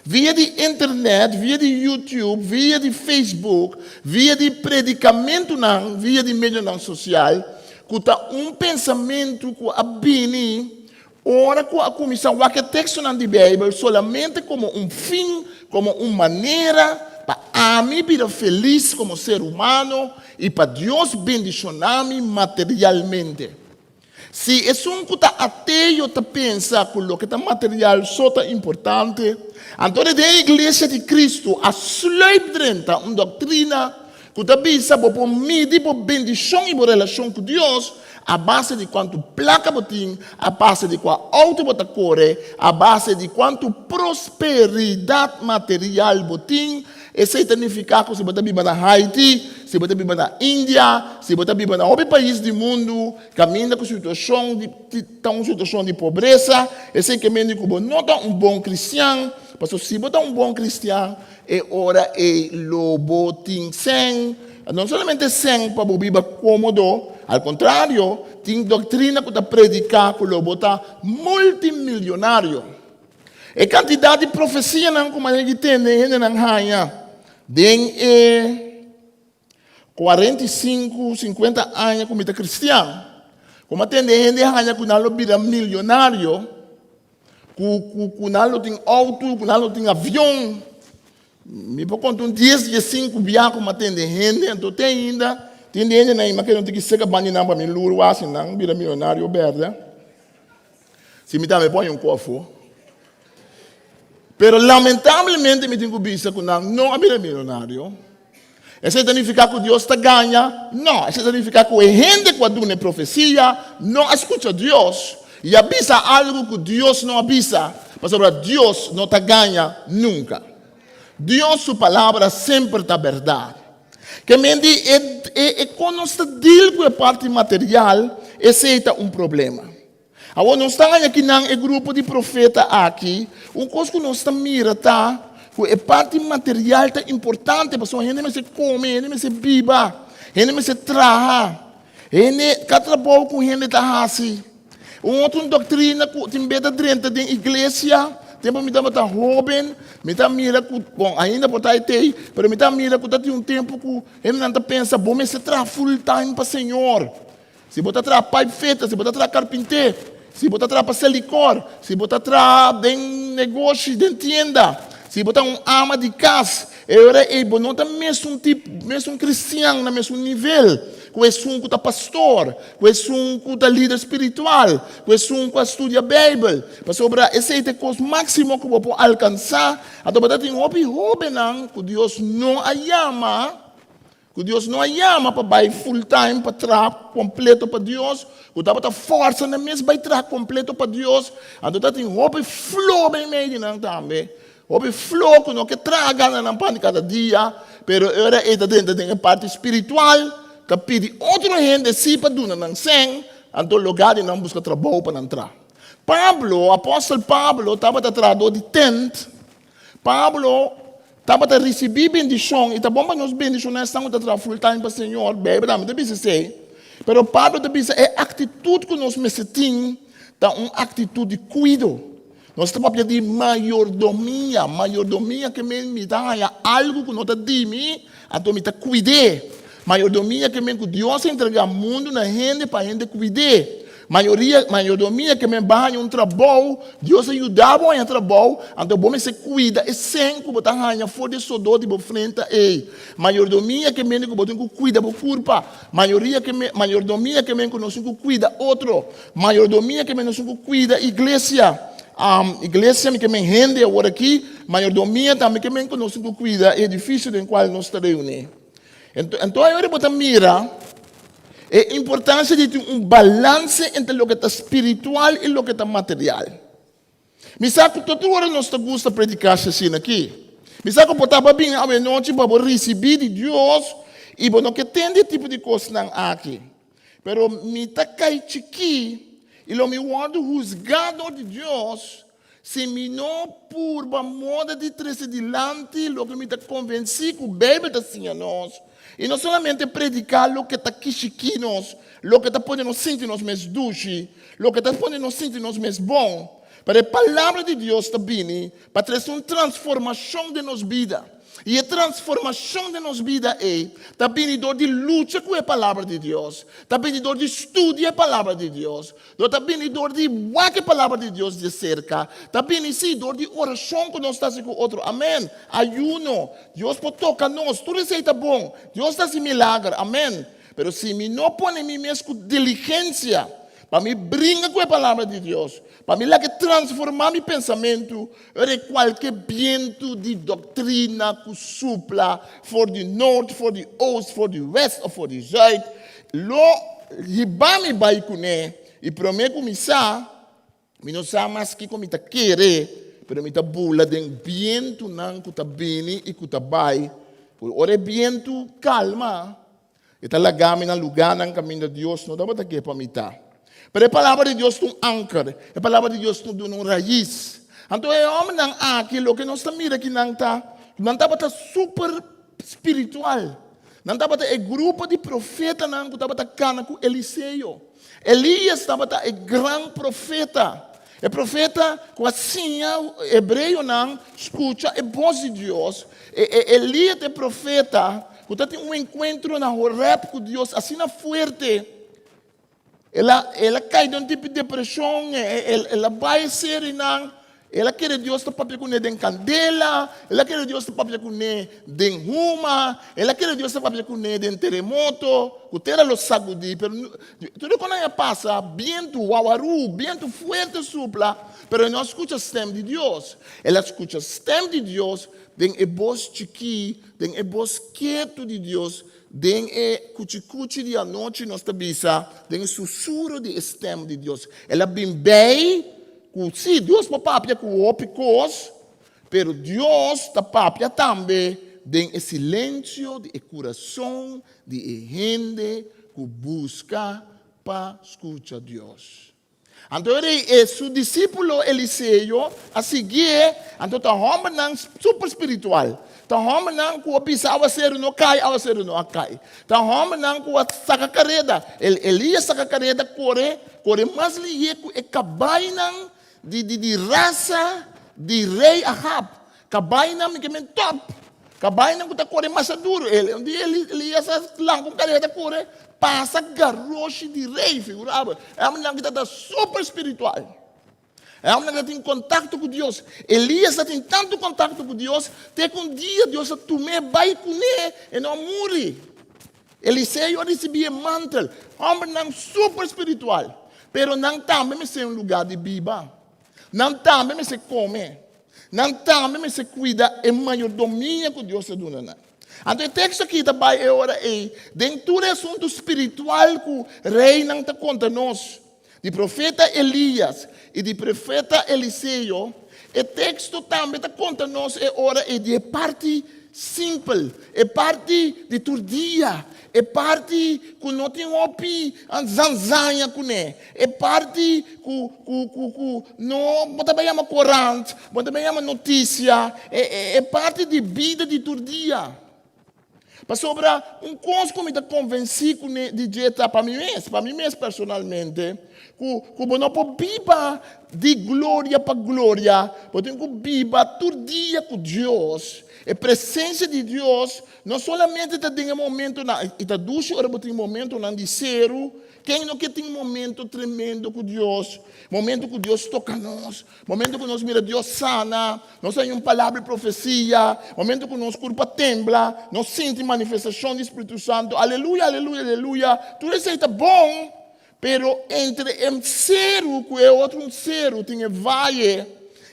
Via di internet, via di YouTube, via di Facebook, via di predikamentunan, via di medionan sosial, ku ta un pensamentu ku a bini ora ku a kuminsá wak e tekstonan di Beibel solamente komo un fin, komo un manera pa ami bira felis komo ser humano i pa Dios bendishoná mi materialmente. Si esun ku ta ateo ta pensa ku loke ta material so ta importante, anto den e Iglesia di Kristu a sluip drenta un doktrina ku ta bisa bo por midi bo bendishon i bo relashon ku Dios a base di kuantu plaka bo tin, a base di kua outo bo ta kore, a base di kuantu prosperidat material bo tin. Esei ta nifiká ku si bo ta biba na Haiti, si bo ta biba na India, si bo ta biba na hopi pais di mundu kaminda ku situashon di ta un situashon di pobresa, esei ke mende ku bo no ta un bon kristian, pasobra si bo ta un bon kristian e ora ei lo bo tin sèn, no solamente sèn pa bo biba kómodo, al kontrario, tin doktrina ku ta prediká ku lo bo ta multimilionario. E kantidat di profesianan ku manera di tende hendenan haña den e 45, 50 aña ku mi ta kristian, ku mi a tende hende haña ku nan lo bira milionario, ku ku ku nan lo tin outo, ku nan lo tin avion. Mi por konta un dies, diesinku bia ku mi a tende hende, anto te ainda tin di hendenan ima ke no tin ki seka banda di nan pa mi lur wak si nan bira milionario bèrdè. Si mi tambe pone un kofo. Pero lamentablemente mi tin ku bisa ku nan no a bira milionario. Esei ta nifiká ku Dios ta gaña? No, esei ta nifiká ku e hende ku a duna e profesia no a skucha Dios i a bisa algu ku Dios no a bisa, pasobra Dios no ta gaña nunka. Dios su palabra semper ta bèrdat. Ke men di e e kon nos ta deal ku e parti material, esei ta un problema. Awor nos ta haña kinan e grupo di profeta aki, un kos ku nos ta mira ta ku e parti material ta importante pasobra hende mester kome, hende mester biba, hende mester traha, hende ka trabou ku hende ta hasi. Un otro doktrina ku tin beta drenta den iglesia, tempu mi tabata hóben, mi ta mira ku, bon ainda por ta e tei, pero mi ta mira ku ta tin un tempu ku hendenan ta pensa bo mester traha full time pa Señor. Si bo ta traha pipe fitter, si bo ta traha karpinté, si bo ta traha pa selikor, si bo ta traha den negoshi, den tienda, si bo ta un ama di kas, e ora ei bo no ta mesun tip, mesun kristian na mesun nivel ku esun ku ta pastor, ku esun ku ta lider spiritual, ku esun ku a studia Beibel. Pasobra esei ta e kos máksimo ku bo por alkansá. Anto bo ta tin hopi hóbennan ku Dios no a yama. Ku Dios no a yama pa bai full time pa traha kompleto pa Dios, ku tabata fòrsa nan mes bai traha kompleto pa Dios, anto ta tin hopi flo meimei di nan tambe, hopi flo ku no ke traha gana nan pan di kada dia, pero e ora ei ta drenta den e parti spiritual, ta pidi otro hende si pa duna nan sèn, anto logá di nan buska trabou pa nan traha. Pablo, apòstel Pablo tabata trahadó di tent. Pablo tabata risibí bendishon, i ta bon pa nos bendishoná esnan ku ta traha full time pa Señor, Beibel tambe ta bisa esei. Pero Pablo ta bisa e aktitut ku nos mester tin ta un aktitut di kuido. Nos ta papia di mayordomia. Mayordomia ke men mi ta haña algu ku no ta di mi, anto mi ta kuid'é. Mayordomia ke men ku Dios a entregá mundu na hende pa hende kuid'é. Mayoria, mayordomia ke men ba haña un trabou, Dios a yuda bo haña trabou, anto bo mester kuida e sèn ku bo ta haña for di e sodó di bo frenta ei. Mayordomia ke men di ku bo tin ku kuida bo kurpa. Mayoria ke men, mayordomia ke men ku nos tin ku kuida otro. Mayordomia ke men nos tin ku kuida iglesia. Iglesia mi ke men hende awor aki. Mayordomia tambe ke men ku nos tin ku kuida e edifisio den kual nos ta reuní. Anto ayora bo ta mira e importancia di tin un balance entre loke ta spiritual y loke ta material. Mi sa cu tur ora nos ta gusta predica asina aki. Mi sa cu bo ta bin awe nochi pa bo ricibi di Dios y bo no ke tende e tipo di cosnan aki. Pero mi ta cay chiki y lo mi wordo huzga door di Dios. Si mi no purba moda di trese dilanti loke mi ta konvensí ku Beibel ta siña nos, i no solamente prediká loke ta kishikí nos, loke ta pone nos sinti nos mes dushi, loke ta pone nos sinti nos mes bon, pero e Palabra di Dios ta bini pa trese un transformashon den nos bida. I e transformashon den nos bida ei ta bini dor di lucha ku e Palabra di Dios, ta bini dor di studia e Palabra di Dios, dor ta bini dor di wak e Palabra di Dios di serka, ta bini, sí, dor di orashon ku nos ta hasi ku otro. Amèn. Ayuno. Dios por toka nos. Tur esei ta bon. Dios ta hasi milager. Amèn. Pero si mi no pone mi mes ku diligensia pa mi bringa ku e Palabra di Dios, pa mi laga e transformá mi pensamentu, ora e kualke bientu di doktrina ku supla for di nort, for di oost, for di west òf for di zùit, lo hiba mi bai kuné, i promé ku mi sa, Mi no sa mas kiko mi ta kere, pero mi ta bula den bientunan ku ta bini i ku ta bai. Por ora e bientu kalma, e ta laga mi na lugánan kaminda Dios no tabata ke pa mi ta. Pero e Palabra di Dios ta un anker, e Palabra di Dios ta duna un rais. Anto e hòmbernan aki, loke nos ta mira ki nan ta, nan tabata super spiritual. Nan tabata e grupo di profetanan ku tabata kana ku Eliseo. Elias tabata e gran profeta, e profeta ku a siña hebreonan skucha e bos di Dios. E e Elias ta e profeta ku ta tin un enkuentro na Horeb ku Dios asina fuerte. El a el a kai den un tipo di depreshon, el el a bai e serinan, el a kere Dios ta papia kuné den kandela, el a kere Dios ta papia kuné den huma, el a kere Dios ta papia kuné den teremoto, ku tera lo sagudí, pero tur e konan a pasa, bientu, wawarú, bientu fuerte supla, pero e no a skucha stèm di Dios. El a skucha stèm di Dios den e bos chikí, den e bos ketu di Dios, Den e kuchikuchi di anochi nos ta bisa, den e susuro di e stèm di Dios. El a bin bei ku, sí, Dios por papia ku hopi kos, pero Dios ta papia tambe den e silensio di e kurason di e hende ku buska pa skucha Dios. Anto e rei e su disípulo Eliseo a siguié, anto ta hòmbernan super spiritual, ta hòmbernan ku a bisa awaseru no kai, awaseru no a kai, ta hòmbernan ku a saka kareda, Elias saka kareda kore, kore mas lihé ku e kabainan di di di rasa di rei Ahab, kabainan mi ke men tòp. Kabainan ku ta kore masha duru. El, un dia Elias a langa un kareta kore pasa garoshi di rei, figura bo. E hombernan ki tabata super spiritual. E hombernan ki tabatin kontakto ku Dios. Elias tabatin tantu kontakto ku Dios, te ku un dia Dios a tum'é bai kuné, e no a muri. Eliseo a risibí e mantel. Hombernan super spiritual. Pero nan tambe mester un lugá di biba. Nan tambe mester kome. Nan tambe mester kuida e mayordomia ku Dios a duna nan. Anto e teksto akí ta bai e ora ei den tur e asuntu spiritual ku reinan ta konta nos, di profeta Elias i di profeta Eliseo. E teksto tambe ta konta nos e ora ei di e parti simpel, e parti di tur dia, e parti ku no tin hopi zanzaña kuné, E parti ku ku ku ku no bo ta bai yama korant, bo ta bai yama notisia, e e e parti di bida di tur dia. Pasobra un kos ku mi ta konvensí kuné di dje ta pa mi mes, pa mi mes personalmente, ku ku bo no por biba di gloria pa gloria, bo tin ku biba tur dia ku Dios. E presensia di Dios no solamente ta den e momentonan, i ta dushi ora bo tin momentonan di seru, Ken no ke tin momento tremendo ku Dios? Momento ku Dios toka nos, momento ku nos mira Dios sana, nos haña un palabra di profesia, momento ku nos kurpa tembla, nos sinti manifestashon di Spiritu Santu. Aleluya, aleluya, aleluya. Tur esei ta bon, pero entre e seru ku e otro un seru tin e vaye,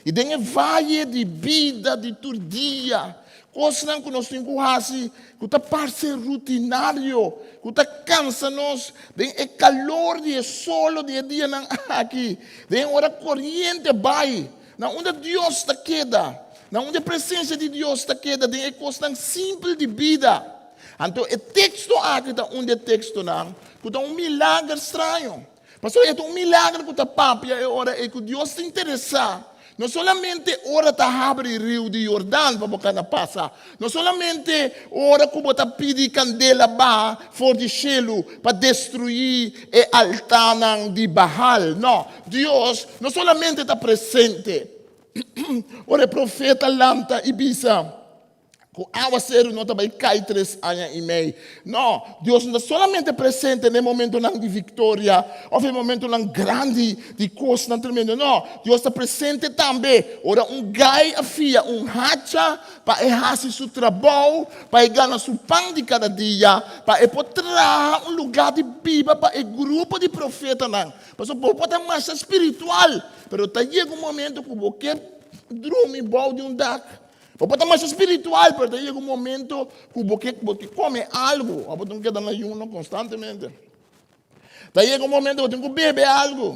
i den e vaye di bida di tur dia, Kosnan ku nos tin ku hasi ku ta parse rutinario, ku ta kansa nos den e kalor di e solo di e dianan aki, den e ora koriente bai, na unda Dios ta keda, na unda e presensia di Dios ta keda den e kosnan simpel di bida. Anto e teksto aki ta un di e tekstonan ku ta un milager straño. Pasobra e ta un milager ku ta papia e ora ei ku Dios ta interesá. No solamente ora ta habri riu di Jordan pa bo kana pasa, no solamente ora ku bo ta pidi kandela baha for di shelu pa destruí e altanan di Baal. No, Dios no solamente ta presente ora e profeta lanta i bisa, Ku awaseru no ta bai kai tres aña i mei. No, Dios no ta solamente presente na e momentonan di viktoria òf e momentonan grandi di kosnan tremendo. No, Dios ta presente tambe ora un gai a fia un hacha pa e hasi su trabou, pa e gana su pan di kada dia, pa e por traha un lugá di biba pa e grupo di profetanan. Pasobra bo por ta masha spiritual, pero ta yega un momento ku bo ke drumi bou di un dak. Bo por ta masha spiritual, pero ta yega un momento ku bo ke bo ke kome algu, òf bo tin ku keda na ayuno konstantemente. Ta yega un momento ku bo tin ku bebe algu.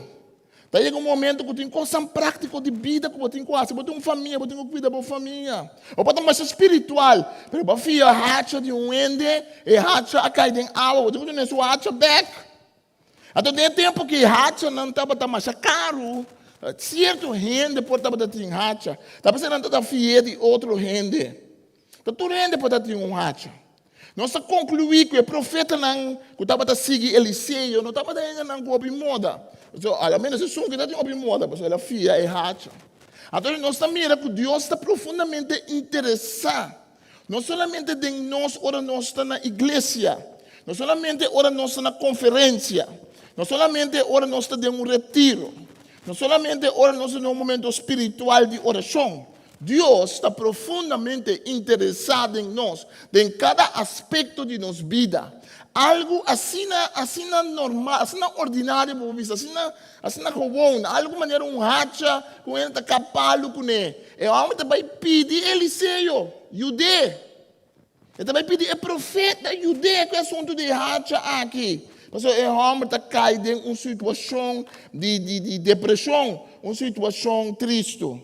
Ta yega un momento ku tin kosnan práktiko di bida ku bo tin ku hasi. Bo tin un famia, bo tin ku kuida bo famia. Bo por ta masha spiritual, pero bo a fia hacha di un hende, e hacha a kai den awa, bo tin ku duna su hacha bèk. Anto den e tempu ku e hachanan tabata masha karu, sierto hende por tabata tin hacha. Ta p'esei nan tabata fi'é di otro hende. Ta tur hende por tabatin un hacha. Nos ta konkluí ku e profetanan ku tabata sigui Eliseo no tabata hendenan ku hopi moda. Pasobra a lo ménos esun ku tabatin hopi moda, pasobra el a fia e hacha. Anto nos ta mira ku Dios ta profundamente interesá No solamente den nos ora nos ta na iglesia, no solamente ora nos ta na konferensia, no solamente ora nos ta den un retiro, no solamente ora nos ta den un momento spiritual di orashon. Dios ta profundamente interesá den nos, den kada aspekto di nos bida. Algu asina, asina normal, asina ordinario bo por bisa, asina, asina gewoon, algu manera un hacha ku hende ta kap palu kuné. E hòmber ta bai pidi Eliseo yud'é. E ta bai pidi e profeta yud'é ku e asuntu di e hacha aki. Pasobra e hòmber ta kai den un situashon di di di depreshon, un situashon tristu.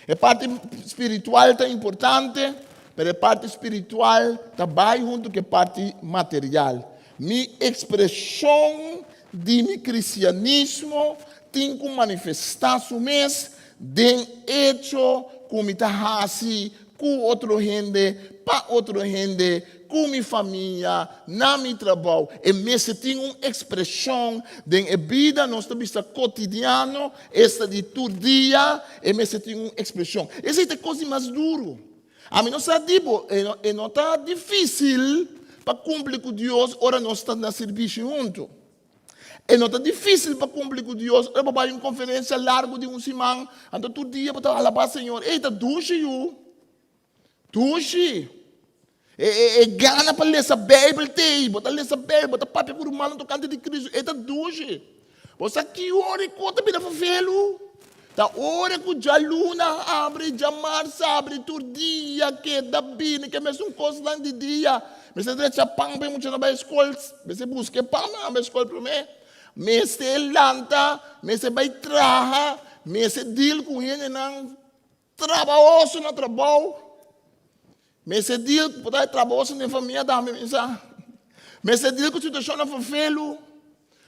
E parti spiritual ta importante, pero e parti spiritual ta bai huntu ku e parti material. Mi ekspreshon di mi kristianismo tin ku manifestá su mes Den echo ku mi ta hasi ku otro hende, pa otro hende, ku mi famia, na mi trabou, e mester tin un ekspreshon den e bida nos ta bisa kotidiano, esta di tur dia, e mester tin un ekspreshon. Esei ta e kos di mas duru. Ami no sa di bo, e no ta difísil pa kumpli ku Dios ora nos ta na sirbishi huntu. E no ta difísil pa kumpli ku Dios ora bo bai un konferensia largu di un siman, anto tur dia bo ta alabá Señor. Ey, ta dushi yu! Dushi! E, e, e gana pa lesa Beibel t'ei. Bo ta lesa Beibel, bo ta papia ku rumannan tokante di Kristu. E ta dushi. Bo sa ki ora e kos ta bira fervelu? Ta ora ku djaluna abri, djamars abri, tur dia keda bini ke mesun kosnan di dia. Mester drecha pan pa e muchanan bai skol, mester buska e pan pa nan bai skol promé. Mester lanta, mester bai traha, mester deal ku hendenan trabahoso na trabou. Mester deal, por ta e trabahoso den famia tambe mi sa. Mester deal ku situashonnan fervelu.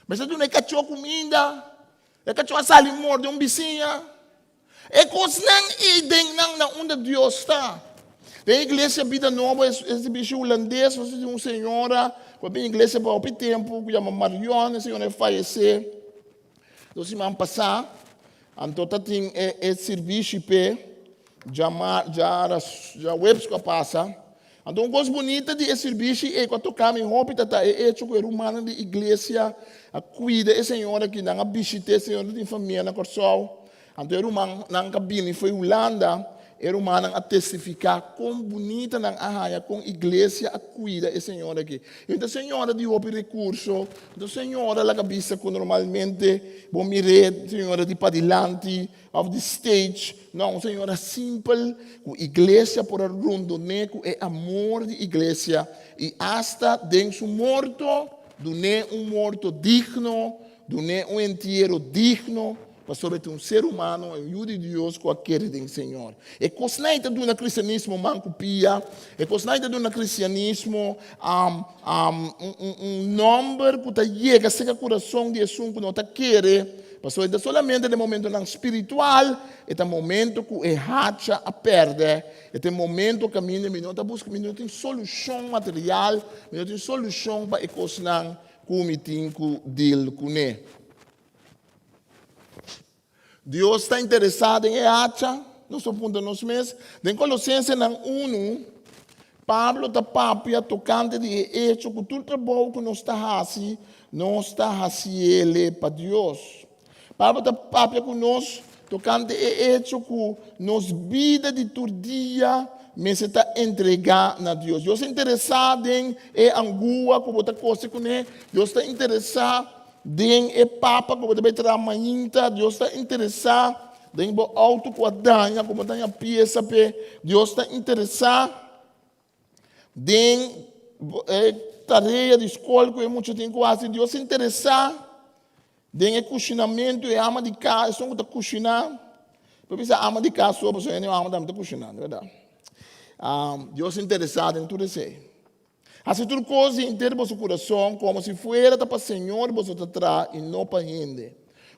Mester duna e kachó kuminda. E kachó a sali morde un bisiña. E kosnan ei den nan na unda Dios ta. Den iglesia Bida Nobo e servicio hulandes nos tin un señora ku a bin iglesia pa hopi tempu ku yama Marion. E señora a fayesé dos siman pasá. Anto ta tin e sirbishi p'e djaweps ku a pasa. Anto un kos bunita di e sirbishi ei ku a toka mi hopi ta ta e echo ku e rumannan di iglesia a kuida e señora aki. Nan a bishit'é, e señora tin famia na Kòrsou. Anto e rumannan ku a bini for Hulanda, e rumannan a testifiká kon bunita nan a haña kon iglesia a kuida e señora aki. I ta señora di hopi rekurso, ta señora laga bisa ku normalmente bo mir'é señora di padilanti òf di stage. No, un señora simpel ku iglesia por a rondon'é ku e amor di iglesia i asta den su morto dun'é un morto digno, dun'é un entiero digno. Pasobra e ta un ser humano, un yu di Dios ku a kere den Señor. E kosnan ei ta duna kristianismo man ku pia, e kosnan ei ta duna kristianismo un nòmber ku ta yega serka kurason di esun ku no ta kere. Pasobra e ta solamente den momentonan spiritual, e ta momento ku e hacha a pèrdè, e ta e momento kaminda mi no ta buska, mi no tin solushon material, mi no tin solushon pa e kosnan ku mi tin ku deal kuné. Dios ta interesá den e hacha? Nos por puntra nos mes. Den Kolosensenan unu, Pablo ta papia tokante di e echo ku tur trabou ku nos ta hasi, nos ta hasiele pa Dios. Pablo ta papia ku nos tokante e echo ku nos bida di tur dia mester ta entregá na Dios. Dios ta interesá den e angua ku bo ta kose kuné. Dios ta interesá Den e papa ku bo ta bai traha mainta, Dios ta interesá den bo outo ku a daña, ku bo daña piesa p'e. Dios ta interesá den e tarea di skol ku e mucha tin ku hasi. Dios ta interesá den e kushinamentu, e ama di kas, esun ku ta kushiná. Por bisa ama di kas so, pasobra hende ama tambe ta kushiná, no bèrdat? Dios ta interesá den tur esei. Hasi tur kos di henter boso kurason komo si fuera ta pa Señor boso ta traha i no pa hende.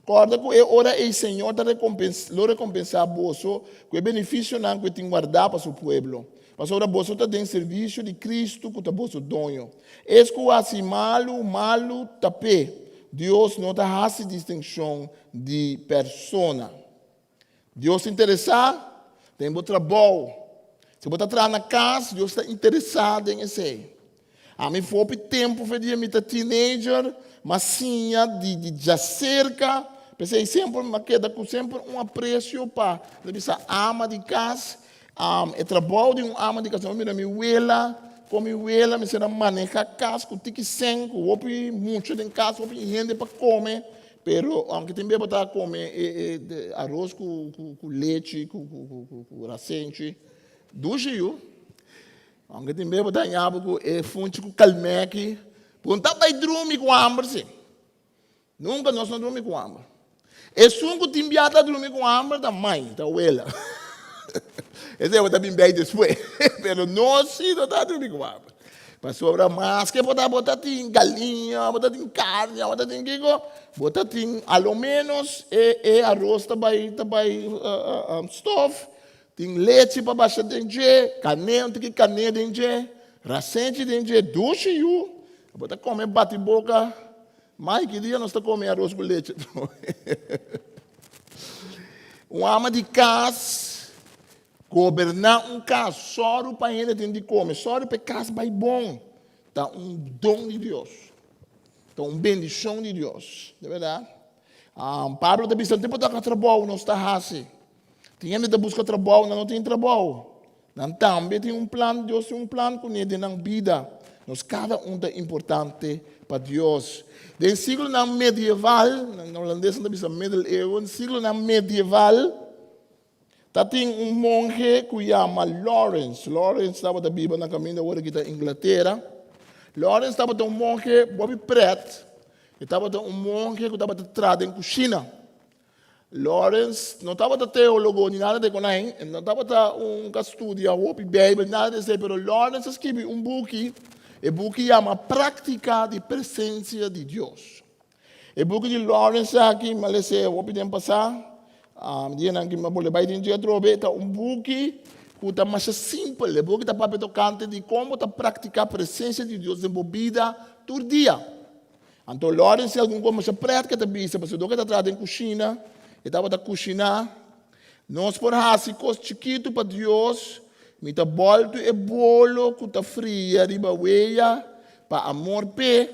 Kòrda ku e ora ei Señor ta lo rekompensá boso ku e benefisionan ku e tin wardá pa su pueblo, pasobra boso ta den servisio di Kristu ku ta boso Doño. Es ku hasi malu, malu ta p'e. Dios no ta hasi distinshon di persona. Dios ta interesá den bo trabou. Si bo ta traha na kas, Dios ta interesá den esei. Ami fopi tempu fe dia mi ta teenager, m'a siña di di djaserka, p'esei semper m'a keda ku semper un apresio pa ta bisa ama di kas. E trabou di un ama di kas, mi mira mi wela, kon mi wela mester a maneha kas ku tiki sèn, ku hopi mucha den kas, hopi hende pa kome. Pero aunke tin bia bo ta come e e aros cu cu lechi cu cu cu rasenchi dushi yu. Aunke tin bia bo ta haña bo cu e funchi cu kalmeki. Bo no ta bay drumi cu hamber si. Nunca nos no drumi cu hamber. Esun cu tin bia ta drumi cu hamber ta mai, ta wela. Esei bo ta bin bay despues. Pero nos si no ta drumi cu hamber. Pasobra maske bo ta bo ta tin galiña, bo ta tin karni, bo ta tin kiko, bo ta tin a lo ménos e e aros ta bai ta bai stof, tin lechi pa basha den dje, kané, un tiki kané den dje, rasenchi den dje, dushi yu, bo ta kome bati boka, mai ki dia nos ta kome aros ku lechi. Un ama di kas. Goberná un kas, sòru pa hende tin di kome, sòru pa e kas bai bon, ta un don di Dios. Ta un bendishon di Dios. Di bèrdat. Pablo ta bisa, Tempu ta trabou nos ta hasi. Tin hende ta buska trabou, nan no tin trabou. Nan tambe tin un plan, Dios tin un plan kuné den nan bida. Nos kada un ta importante pa Dios. Den siglonan medieval, na holandes nan ta bisa middeleeuwen, siglonan medieval, Ta tin un monhe ku yama Lawrence. Lawrence tabata biba na kaminda awor aki ta Inglatera. Lawrence tabata un monhe bobi pret. E tabata un monhe ku tabata traha den kushina. Lawrence no tabata teologo ni nada de konai. E no tabata un ku a studia hopi Beibel, nada de esei. Pero Lawrence a skibi un buki. E buki yama Práktika di Presensia di Dios. E buki di Lawrence aki, mi a les'é hopi den pasá, dianan ku mi a bolbe bai den dje atrobe, ta un buki ku ta masha simpel. E buki ta papia tokante di kon bo ta praktiká presensia di Dios den bo bida tur dia. Anto Lawrence tin algun kos masha prèt ku e ta bisa, pasobra dor ku e ta traha den kushina, e tabata kushiná. Nos por hasi kos chikitu pa Dios, mi ta bòltu e bolo ku ta fria riba weya pa amor p'e.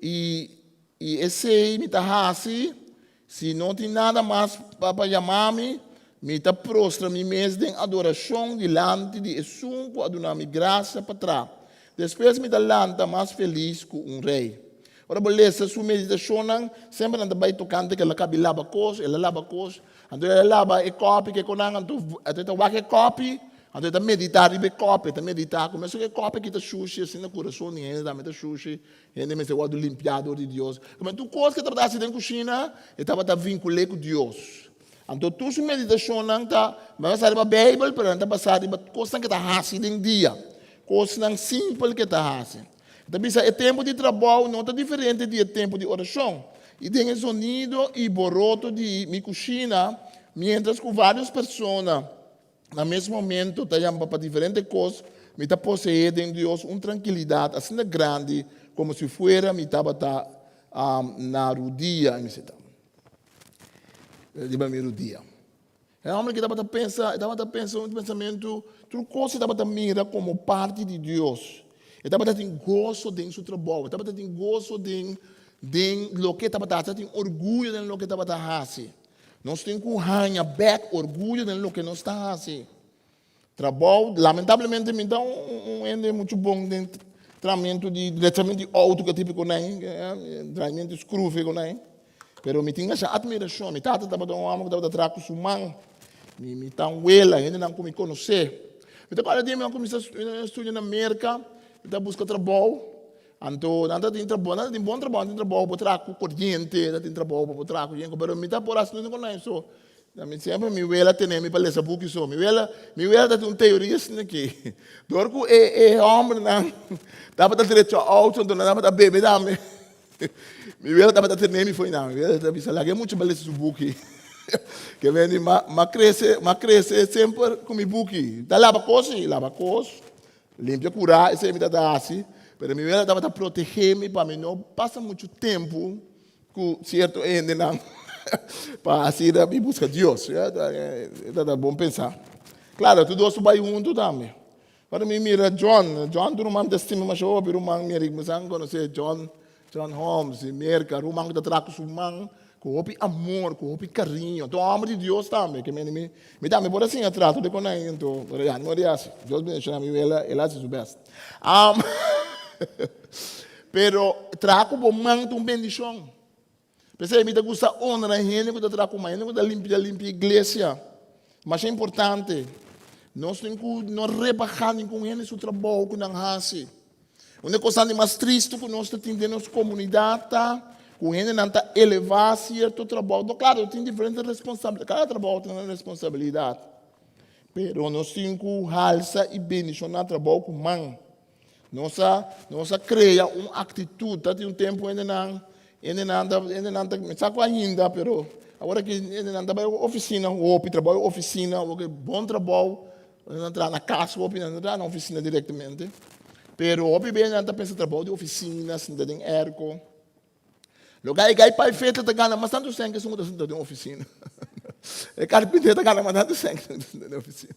I i esei mi ta hasi, si no tin nada mas pa pa yama mi, mi ta prostra mi mes den adorashon dilanti di esun ku a duna mi grasia pa tra. Despues mi ta lanta mas felis ku un rei. Ora bo lesa su meditashonnan, semper nan ta bai tokante ku el a kabi laba kos, el a laba kos, anto el a laba e kòpi ke konan, anto e ta wak e kòpi, Anto e ta meditá riba e kòpi, e ta meditá ku mesun e kòpi aki ta shushi, asina kurason di hende tambe ta shushi, hende mester wòrdu limpiá dor di Dios. Kuma tur kos ku e tabata hasi den kushina, e tabata vinkul'é ku Dios. Anto tur su meditashonnan ta basá riba Beibel, pero nan ta basá riba kosnan ku e ta hasi den dia, kosnan simpel ku e ta hasi. E ta bisa e tempu di trabou no ta diferente di e tempu di orashon. I den e zonido i boroto di mi kushina, miéntras ku vários persona na mes momento ta yama pa diferente kos, mi ta poseé den Dios un trankilidat asina grandi komo si fuera mi tabata na rudia. Mi seta riba mi rudia. E hòmber aki tabata pensa, e tabata pensa un pensamentu, tur kos e tabata mira komo parti di Dios. E tabata tin goso den su trabou, e tabata tin goso den den loke e tabata hasi, e tabata tin orguyo den loke e tabata hasi. Nos tin ku haña bèk orguyo den loke nos ta hasi. Trabou, lamentablemente mi ta un hende muchu bon den tramentu di drechamentu di outo ku e tipo ku nan, draimentu di skrufe ku nan, pero mi tin masha atmirashon. Mi tata tabata un hòmber ku tabata traha ku su man, mi mi tanwela, hendenan ku mi konosé. Mi ta kòrda dia mi a kuminsá studia na Merka, mi ta buska trabou, anto nan ta tin trabou, nan ta tin bon trabou, nan tin trabou pa traha ku koriente, nan tin trabou pa traha ku yenko, pero mi ta por hasi nada ku nan so. Na mi semper mi wela tene mi pa lesa buki so. Mi wela, mi wela ta tin un teoria asina aki. Dor ku e e hombernan tabata drecha auto anto nan tabata bebe tambe. Mi wela tabata tene mi fo'i nan. Mi wela ta bisa laga e mucha pa lesa su buki. Ke mende m'a m'a krese m'a krese semper ku mi buki. Ta laba kos si, laba kos, limpia kura, esei mi tabata hasi. Pero mi wela tabata protege mi pa mi no pasa muchu tempu Ku sierto hendenan pa asina mi buska Dios. Ya, ta ta bon pensa. Klaro, tur dos bai huntu tambe. Ora mi mira John, John ta ruman ta stima masha hopi, ruman mi riba san konosé John, John Holmes di Merka, ruman ku ta traha ku su man ku hopi amor, ku hopi kariño. Ta un hòmber di Dios tambe, ke mende mi, mi tambe por a siña trato di kon ei, anto, pero ya, no di hasi. Dios bendishona mi wela, el a hasi su bèst. Pero traha ku bo man ta un bendishon. P'esei mi ta gusta honra hende ku ta traha ku man, hende ku ta limpia limpia iglesia. Masha importante. Nos tin ku no rebahá ningun hende su trabou ku nan hasi. Un e kosnan di mas tristu ku nos ta tin den nos komunidat ta ku hendenan ta elevá sierto trabou. No, klaro, tin diferente responsabilidat, kada trabou tin nan responsabilidat. Pero nos tin ku halsa i bendishoná trabou ku man. Nos a, nos a krea un aktitut, ta tin un tempu hendenan, hendenan ta, hendenan ta, mi sa ku ainda, pero awor aki hendenan ta bai ofisina hopi, trabou di ofisina, oke bon trabou, nan traha na kas hopi, nan no traha na ofisina direktamente, pero hopi bes nan ta pensa trabou di ofisina, sinta den airco. Lo gai gai pai feta ta gana mas tantu sèn ke esun ku ta sinta den ofisina. E karpintero ta gana mas tantu sèn ke esun ku ta sinta den ofisina.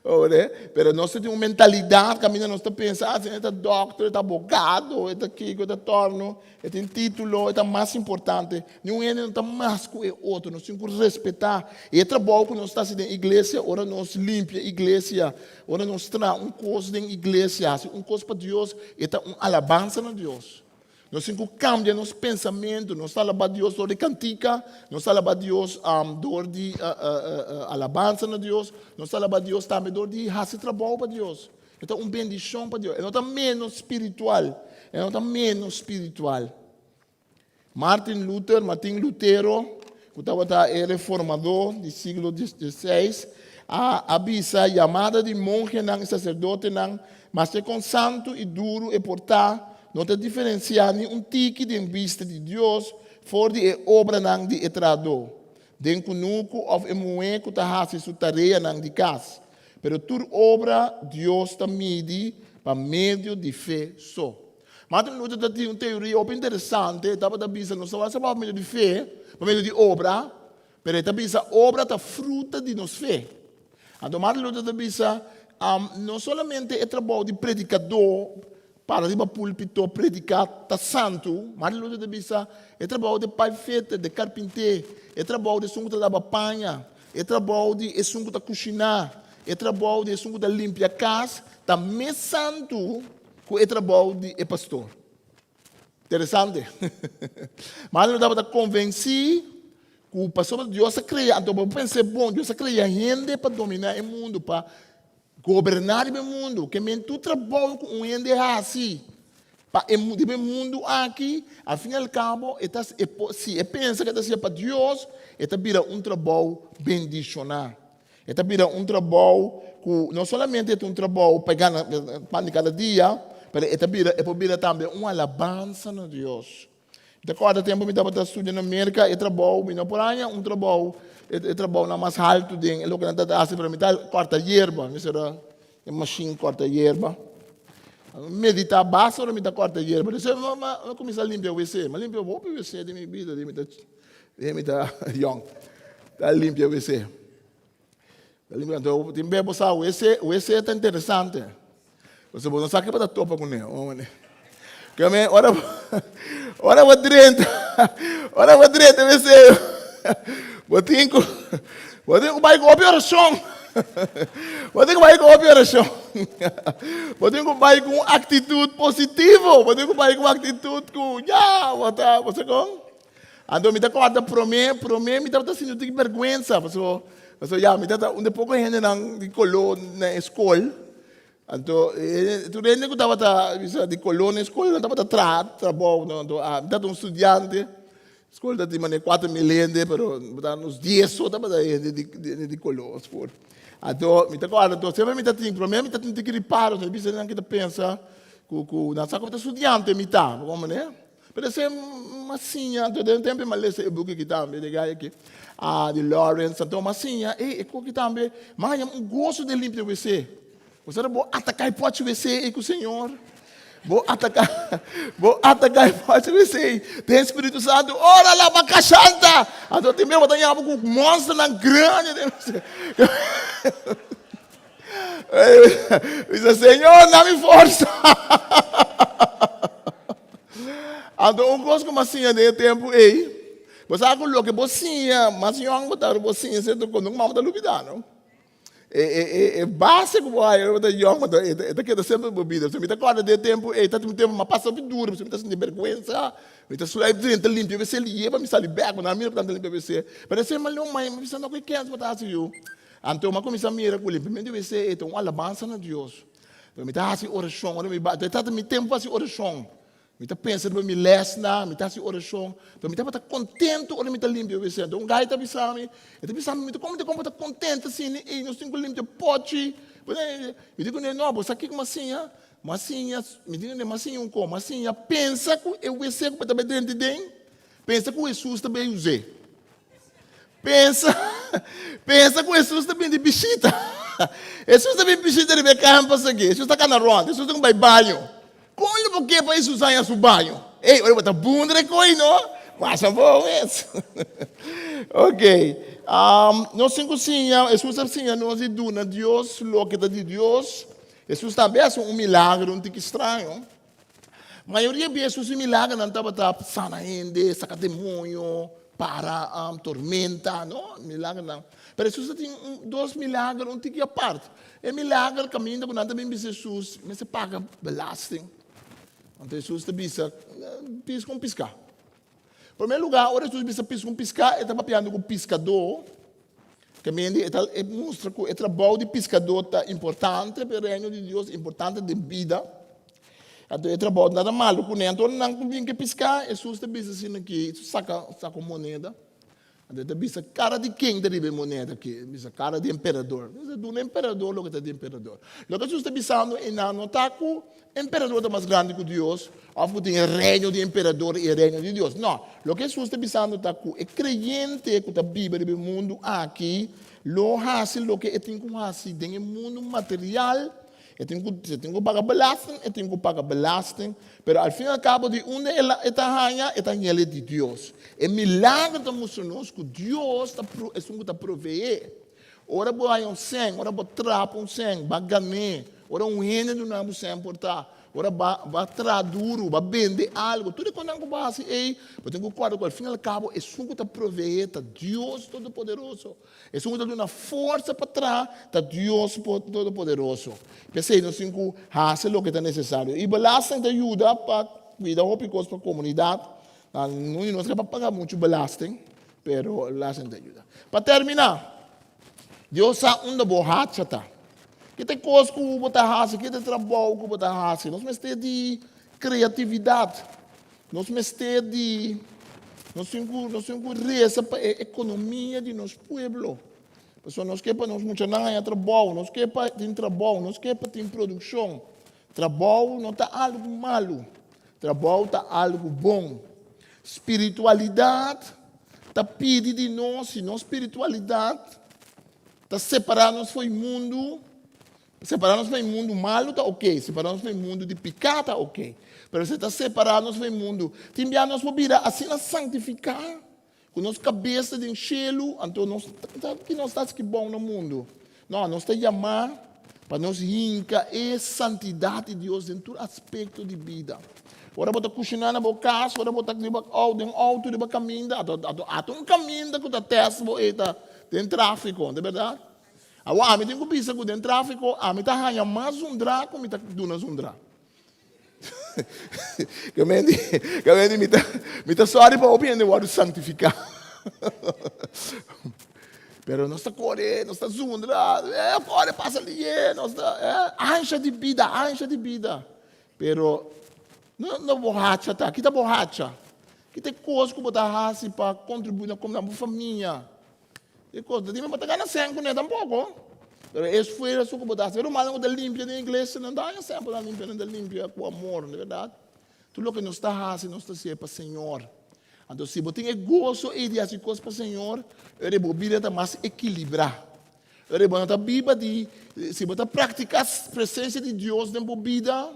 Ore, pero nos ta tin un mentalidat kaminda nos ta pensa, ah, si e ta dòkter, e ta abogado, e ta kiko, e ta tòrno, e tin título, e ta mas importante. Niun hende no ta mas ku e otro, nos tin ku respetá. I e trabou ku nos ta hasi den iglesia, ora nos limpia iglesia, ora nos traha un kos den iglesia, hasi un kos pa Dios, e ta un alabansa na Dios. Nos tin ku kambia nos pensamentu. Nos ta alabá Dios dor di kantika, nos ta alabá Dios dor di alabansa na Dios, nos ta alabá Dios tambe dor di hasi trabou pa Dios. E ta un bendishon pa Dios. E no ta ménos spiritual. E no ta ménos spiritual. Martin Luther, Martin Lutero, ku tabata e reformadó di siglo dieseis, a a bisa yamada di monhenan i saserdotenan, maske kon santu i duru e por ta, no ta diferensiá ni un tiki den bista di Dios for di e obranan di e trahadó den kunuku òf e muhé ku ta hasi su tareanan di kas. Pero tur obra Dios ta midi pa medio di fe so. Martin Luther ta tin un teoria hopi interesante, e tabata bisa nos ta wòrdu salbá pa medio di fe, pa medio di obra, pero e ta bisa obra ta fruta di nos fe. Anto Martin Luther ta bisa, no solamente e trabou di predikadó para riba pulpito prediká ta santu, Martin Luther ta bisa e trabou di paifete, di karpinté, e trabou di esun ku ta laba paña, e trabou di esun ku ta kushiná, e trabou di esun ku ta limpia kas ta mes santu ku e trabou di e pastor. Interesante. Martin Luther tabata konvensí ku pasobra Dios a krea, anto bo pens'é bon, Dios a krea hende pa dominá e mundu, pa goberná riba e mundu. Ke men tur trabou ku un hende hasi pa e riba e mundu aki, al fin i al kabo, e ta e por si e pensa ku e ta hasié pa Dios, e ta bira un trabou bendishoná. E ta bira un trabou ku no solamente e ta un trabou pa e gana pan di kada dia, pero e ta bira, e por bira tambe un alabansa na Dios. Mi ta kòrda tempu mi tabata studia na Merka, e trabou, mi no por haña un trabou, e trabounan mas haltu den e loke nan ta hasi, pero mi ta kòrta yerba, mi sera e mashin kòrta yerba. Mi meditá basta ora mi ta kòrta yerba. Despues mi a kuminsá limpia wc. Mi a limpia hopi wc den mi bida, den mi ta den mi ta yòn. Ta limpia wc. Ta limpia, anto tin bes bo sa wc, wc ta interesante. Pasobra bo no sa ke bo ta topa kuné. Ke men ora ora bo drenta, ora bo drenta wc, bo tin ku bo tin ku bai ku hopi orashon. Bo tin ku bai ku hopi orashon. Bo tin ku bai ku un aktitut positivo. Bo tin ku bai ku un aktitut ku ya bo ta, bo sa kon? Anto mi ta kòrda promé, promé mi tabata sinti un tiki bèrgwensa, pasobra pasobra ya mi tabata un di poko hendenan di koló na e skol. Anto tur hende ku tabata bisa di koló na e skol nan tabata traha trabou, no. Anto mi tabata un studiante, skol ta tin manera 4000 hende, pero nos dies so tabata hende di hende di koló skol. Anto mi ta kòrda anto semper mi ta tin, promé mi ta tin un tiki riparo, mi bisa nan ke ta pensa ku ku nan sa ku mi ta studiante mi ta, bo komprende? Pero esei m'a siña, anto den tempu m'a lesa e buki aki tambe, di gai aki, ah, di Lawrence, anto m'a siña, ey, e koki tambe, m'a haña un goso den limpia wc. Bo sa bo ataká e pòchi wc ei ku Señor. Bo ataká, bo ataká e pòchi wc ei den Spiritu Santu, ora la bakashanta! Anto tin bes bo ta haña bo ku mònsternan grandi den wc. Bisa, Señor, na mi forsa. Anto un kos ku mi a siña den e tempu ei, bo sa ku loke bo siña, mas yòn bo ta, bo siña sierto kos, nunka mas bo ta lubidá, no. E, e, e, e base ku bo haya ora bo ta yòn, bo ta, e ta keda semper den bo bida. Mi ta kòrda den e tempu ei, ta tin un tempu mi a pasa hopi duru, pasobra mi ta sinti bèrgwensa, mi ta sluip drenta limpia wc, liye pa mi sali bèk, bo no a mira ku nan ta limpia wc. Pero esei mi a leu mai, mi bisa, no, ku e kens bo ta hasi yu? Anto mi a kuminsá mira ku limpiamentu di wc ta un alabansa na Dios. Pero mi ta hasi orashon ora mi bai. Ta trata mi tempu pa hasi orashon. Mi ta pensa riba mi lèsnan, mi ta hasi orashon. Pero mi tabata kontentu ora mi ta limpia wc. Anto un gai ta bisa mi, e ta bisa mi, mi ta komo ta komo ta kontentu asina? Ey, nos tin ku limpia pòchi. Mi di kuné, no, bo sa kiko mi a siña? Mi a siña, mi di kuné, mi a siña un kos, mi a siña pensa ku e wc ku bo ta bai drenta den, pensa ku Hesus ta bai us'é. Pensa, pensa ku Hesus ta bin di bishita. Hesus ta bin bishita riba e campus aki. Hesus ta kana rond. Hesus ta bai baño. Kon lo bo ke pa Hesus haña su baño? Ey, ora bo ta bundra e koi, no? Pasa bo mes. Ok. Um, nos tin ku siña, Hesus a siña nos di duna Dios loke ta di Dios. Hesus tambe a hasi un milagro un tiki straño. Mayoria bes su milagernan tabata sana hende, saka demoño, para tormenta, no? Milagernan. Pero Hesus a tin un, dos milager un tiki apart. E milager kaminda ku nan ta bin bisa Hesus mester paga belasting. Anto Hesus ta bisa, Piska un piská. Primer lugar, ora Hesus bisa piska un piská, e ta papiando ku piskadó. Ke mende e ta e mustra ku e trabou di piskadó ta importante pa e reino di Dios, importante den bida. Anto e trabou nada malu kuné. Anto ora nan ku bin ke piská, Hesus ta bisa asina ki, saka saka un moneda. Anto e ta bisa kara di ken ta riba e moneda aki? E bisa kara di emperador. E bisa duna emperador loke ta di emperador. Loke Hesus ta bisando einan no ta ku Emperador ta mas grandi ku Dios òf ku tin e reino di emperador i e reino di Dios. No, loke Hesus ta bisando ta ku e kreyente ku ta biba riba e mundu aki lo hasi loke e tin ku hasi den e mundu material. E tin ku, si e tin ku paga belasting, e tin ku paga belasting, pero al fin al kabo di unda el e ta haña, e ta hañ'el di Dios. E milagro ta mustra nos ku Dios ta esun ku ta proveé. Ora bo haña un sèn, ora bo trapa un sèn, ba gan'é. Ora un hende duna bo sèn por ta. Ora ba ba traha duru, ba bende algu. Tur e kosnan ku bo hasi ei, bo tin ku kòrda ku al fin al kabo esun ku ta proveé ta Dios Todopoderoso. Esun ku ta duna forsa pa traha ta Dios Todopoderoso. P'esei nos tin ku hasi loke ta nesesario. I belasting ta yuda pa kuida hopi kos pa komunidat. Nan no ta paga muchu belasting. Pero belasting ta yuda. Pa terminá, Dios sa unda bo hacha ta. Ki ta e kos ku bo ta hasi, ki ta e trabou ku bo ta hasi. Nos mester di kreatividat. Nos mester di, nos tin ku, nos tin ku resa pa e ekonomia di nos pueblo. Pasobra nos ke pa nos muchanan haña trabou, nos ke pa tin trabou, nos ke pa tin produkshon. Trabou no ta algu malu. Trabou ta algu bon. Spiritualidat ta pidi di nos, si nos spiritualidat ta separá nos for e mundu, separá nos for e mundu malu ta oké, separá nos for e mundu di piká ta oké, pero si ta separá nos for e mundu, tin bia nos por bira asina santifiká ku nos kabes ta den shelu, anto nos ta ki nos ta hasi ki bon na mundu. No, nos ta yamá pa nos hinka e santidat di Dios den tur aspekto di bida. Ora bo ta kushiná na bo kas, ora bo ta riba den outo riba kaminda, ato ato ato un kaminda ku ta tèst bo ei ta den tráfiko, no ta bèrdat? Awor ami tin ku bisa ku den tráfiko ami ta haña mas zundrá ku mi ta duna zundrá. Ke men di, ke men di mi ta, mi ta sorry pa hopi hende wòrdu santifiká. Pero nos ta kore, nos ta zundra, eh, kore pasa liye, nos ta, eh, ansha di bida, ansha di bida. Pero no, no bohacha ta, kita bohacha? Kita e kos ku bo ta hasi pa kontribuí na na bo famia? E kos, dime bo ta gana sèn kuné tampoko. Pero e esfuerso ku bo ta hasi, e rumannan ku ta limpia den iglesia nan ta haña sèn pa nan limpia, nan ta limpia ku amor, no bèrdat? Tur loke nos ta hasi, nos ta hasié pa Señor. Anto si bo tin e goso ei di hasi kos pa Señor, ora bo bida ta mas ekilibrá. Ora bo no ta biba di, si bo ta praktiká presensia di Dios den bo bida,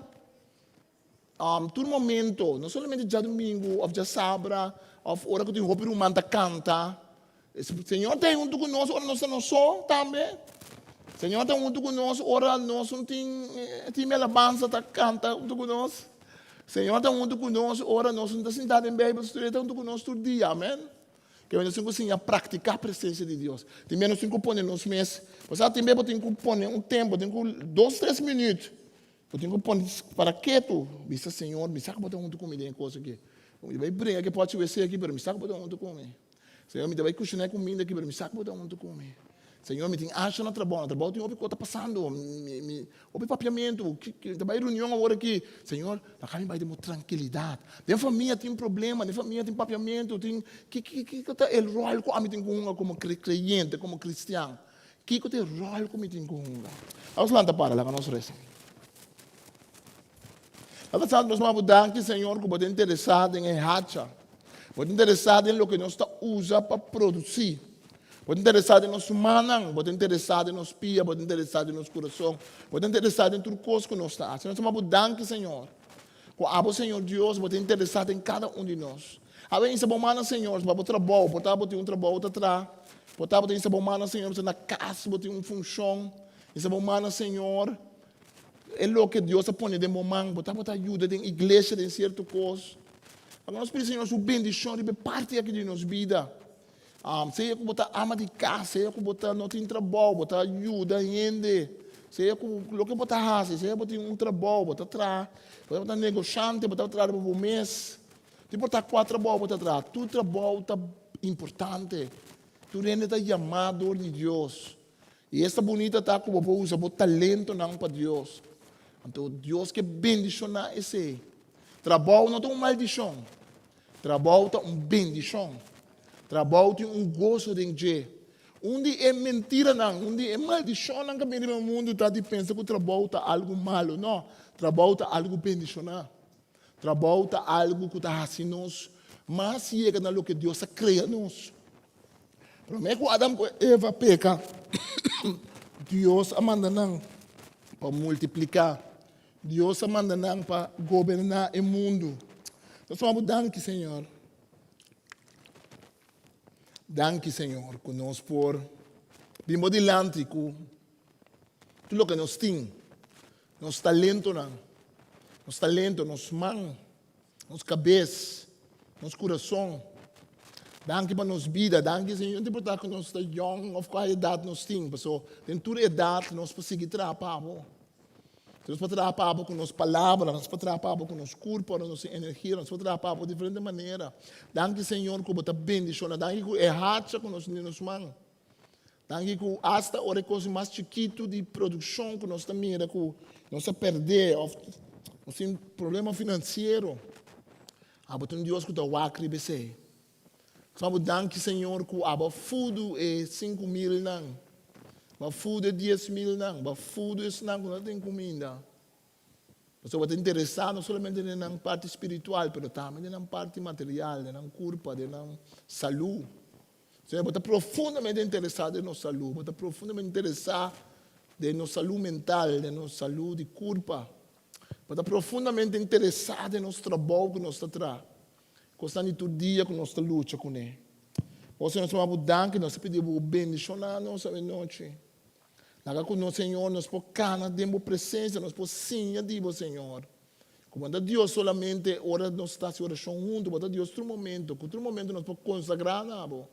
tur momento, no solamente djadumingu òf djasabra òf ora ku tin hopi ruman ta kanta, Señor ta huntu ku nos ora nos ta nos so tambe. Señor ta huntu ku nos ora nos no tin tin mi alabansa ta kanta huntu ku nos. Señor ta huntu ku nos ora nos no ta sinta den Bijbel studia, e ta huntu ku nos tur dia, amen. Ke nos tin ku siña praktiká presensia di Dios. Tin bia nos tin ku pone nos mes, osea tin bia bo tin ku pone un tempu, tin ku dos tres minüt, bo tin ku pone para ketu, bisa Señor, mi sa ku bo ta huntu ku mi den e kos aki. Mi bai bringa ku e pòchi wc aki, pero mi sa ku bo ta huntu ku mi. Señor, mi ta bai kushiná e kuminda aki, pero mi sa ku bo ta huntu ku mi. Señor, mi tin ansha na trabou, na trabou tin hopi kos ta pasando, mi, mi, hopi papiamentu, ki, ki, ta bai reunion awor aki. Señor, laga mi bai den bo trankilidat. Den famia tin problema, den famia tin papiamentu, tin, ki, ki, kiko ta e ròl ku ami tin ku hunga komo kreyente, komo kristian? Kiko ta e ròl ku mi tin ku hunga? Nos lanta para, laga nos resa. Tata Santu, nos manda bo danki, Señor, ku bo ta interesá den e hacha. Bo ta interesá den loke nos ta usa pa produsí. Bo ta interesá den nos mannan, bo ta interesá den nos pia, bo ta interesá den nos kurason. Bo ta interesá den tur kos ku nos ta hasi. Nos ta manda bo danki, Señor, ku abo, Señor Dios, bo ta interesá den kada un di nos. Abo insa bo mannan, Señor, pa bo trabou. Por ta bo tin un trabou ta traha. Por ta bo ta insa bo mannan, Señor, bo ta na kas, bo tin un funshon. Insa bo mannan, Señor. E loke Dios a pone den bo man, bo tabata yuda den iglesia den sierto kos. Pasobra nos pidi Señor su bendishon riba e parti aki di nos bida. Sea ku bo ta ama di kas, sea ku bo ta no tin trabou, bo ta yuda hende, sea ku loke bo ta hasi, sea bo tin un trabou, bo ta traha, bo ta negoshante, bo ta traha riba bo mes. No importa kua trabou bo ta traha, tur trabou ta importante. Tur hende ta yamá dor di Dios. I esta bunita ta ku bo por usa bo talentonan pa Dios. Anto Dios ke bendishoná esei. Trabou no ta un maldishon. Trabou ta un bendishon. Trabou tin un goso den dje. Un di e mentiranan, un di e maldishonnan ku a bini riba mundu ta di pensa ku trabou ta algu malu. No, trabou ta algu bendishoná. Trabou ta algu ku ta hasi nos mas yega na loke Dios a krea nos. Promé ku Adam ku Eva peka, Dios a manda nan pa multipliká. Dios a manda nan pa goberná e mundu. Nos ta bo danki, Señor. Danki, Señor, ku nos por bin bo dilanti ku tur loke nos tin, nos talentonan, nos talento, nos man. Nos kabes, nos kurason. Danki pa nos bida. Danki, Señor. No ta importa ku nos ta yòn òf kua edat nos tin, paso den tur edat nos por sigui traha pa bo. Nos por traha pa bo ku nos palabra, nos por traha pa bo ku nos kurpo, nos energia, nos por traha pa bo diferente manera. Danki, Señor, ku bo ta bendishona. Danki ku e hacha ku nos tin den nos man. Danki ku asta ora e kos mas chikitu di produkshon ku nos ta mira ku nos a pèrdè òf nos tin problema finansiero, abo ta un Dios ku ta wak riba esei. Nos abo danki Señor ku abo a fudu e 5000 nan, bo a fudu e 10,000 nan, bo a fudu esnan ku no tin kuminda. Pasobra bo ta interesá no solamente den nan parti spiritual, pero tambe den nan parti material, den nan kurpa, den nan salú. Señor, bo ta profundamente interesá den nos salú, bo ta profundamente interesá den nos salú mental, den nos salú di kurpa. Bo ta profundamente interesá den nos trabou ku nos ta traha, kosnan di tur dia ku nos ta lucha kuné. O Señor, nos ta bo danki, nos ta pidi bo bendishoná nos awe nochi. Laga ku nos, Señor, nos por kana den bo presensia, nos por siña di bo, Señor. Ku bo ta Dios solamente ora nos ta hasi orashon huntu, bo ta Dios tur momento, ku tur momento nos por konsagrá na bo.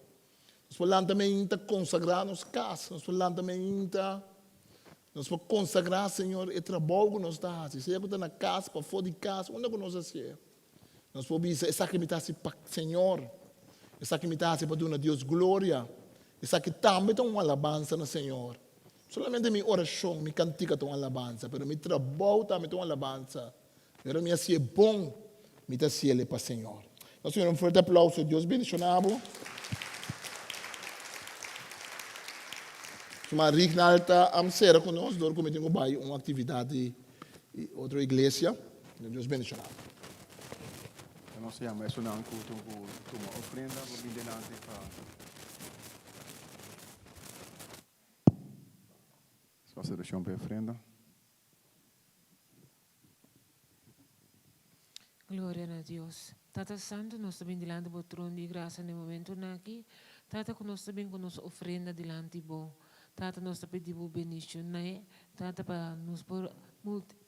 Nos por lanta meinta konsagrá nos kas, nos por lanta meinta, nos por konsagrá, Señor, e trabou ku nos ta hasi, sea ku ta na kas, pafó di kas, unda ku nos hasié. Nos por bisa, Esaki mi ta hasi pa Señor. Esaki mi ta hasi pa duna Dios gloria. Esaki tambe ta un alabansa na Señor. Solamente mi orashon, mi kantika ta un alabansa, pero mi trabou tambe ta un alabansa. Pero mi hasié bon, mi ta hasiel pa Señor. Nos duna un fuerte aplauso. Dios bendishoná bo. Suma Rignald ta sera ku nos dor ku mi tin ku bai un aktividat di otro iglesia. Dios bendishoná bo. Nos yama esunnan ku tuma ofrenda por bin delante pa. Nos hasi orashon pa e ofrenda. Gloria na Dios. Tata Santu, nos ta bin dilanti bo trono di grasia na e momentunan aki. Tata, ku nos ta bin ku nos ofrenda dilanti bo. Tata, nos ta pidi bo bendishon e. Tata, pa nos por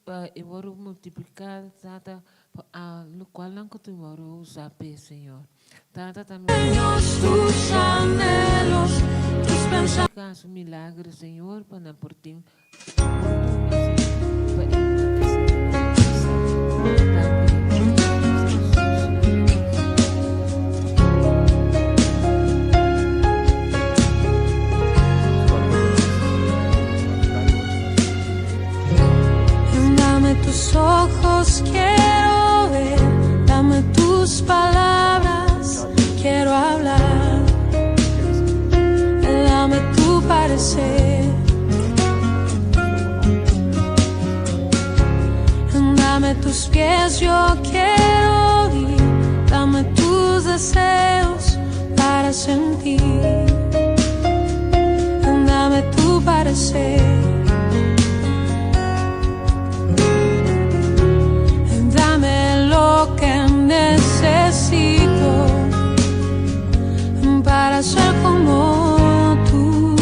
pa e wòrdu multipliká, Tata, pa a lokualnan ku tin wòrdu usá p'e, Señor. Tata, tambe Hasi un milagro, Señor, pa nan por tin Dame tus ojos, quiero ver, dame tus palabras, quiero hablar. Dame tu parecer. Dame tus pies, yo quiero ir. Dame tus deseos para sentir. Dame tu parecer. Dame lo que necesito para ser como tú.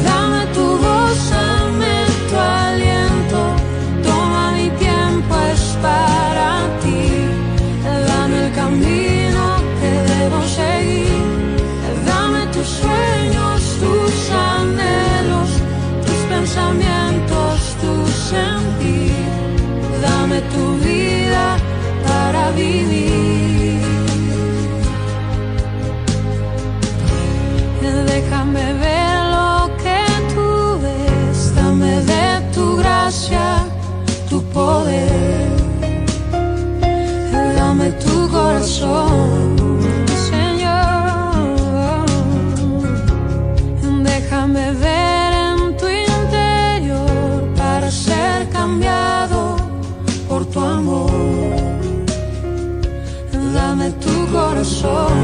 Dame tu voz, dame tu aliento. Toma mi tiempo, es para ti. Dame el camino que debo seguir. Dame tus sueños, tus anhelos, tus pensamientos, tu sentir. Dame tu vida para vivir. Déjame ver lo que tú ves. Dame de tu gracia, tu poder. Dame tu corazón, Señor. Déjame ver en tu interior para ser cambiado por tu amor. Dame tu corazón.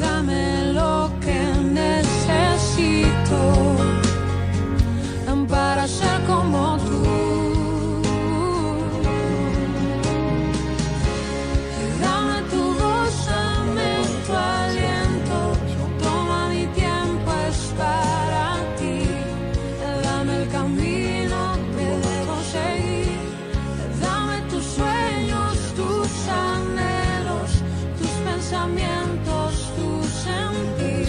Dame lo que necesito para ser como tú. Dame tu voz, dame tu aliento. Toma mi tiempo, es para ti. Dame el camino que debo seguir. Dame tus sueños, tus anhelos, tus pensamientos, tu sentir.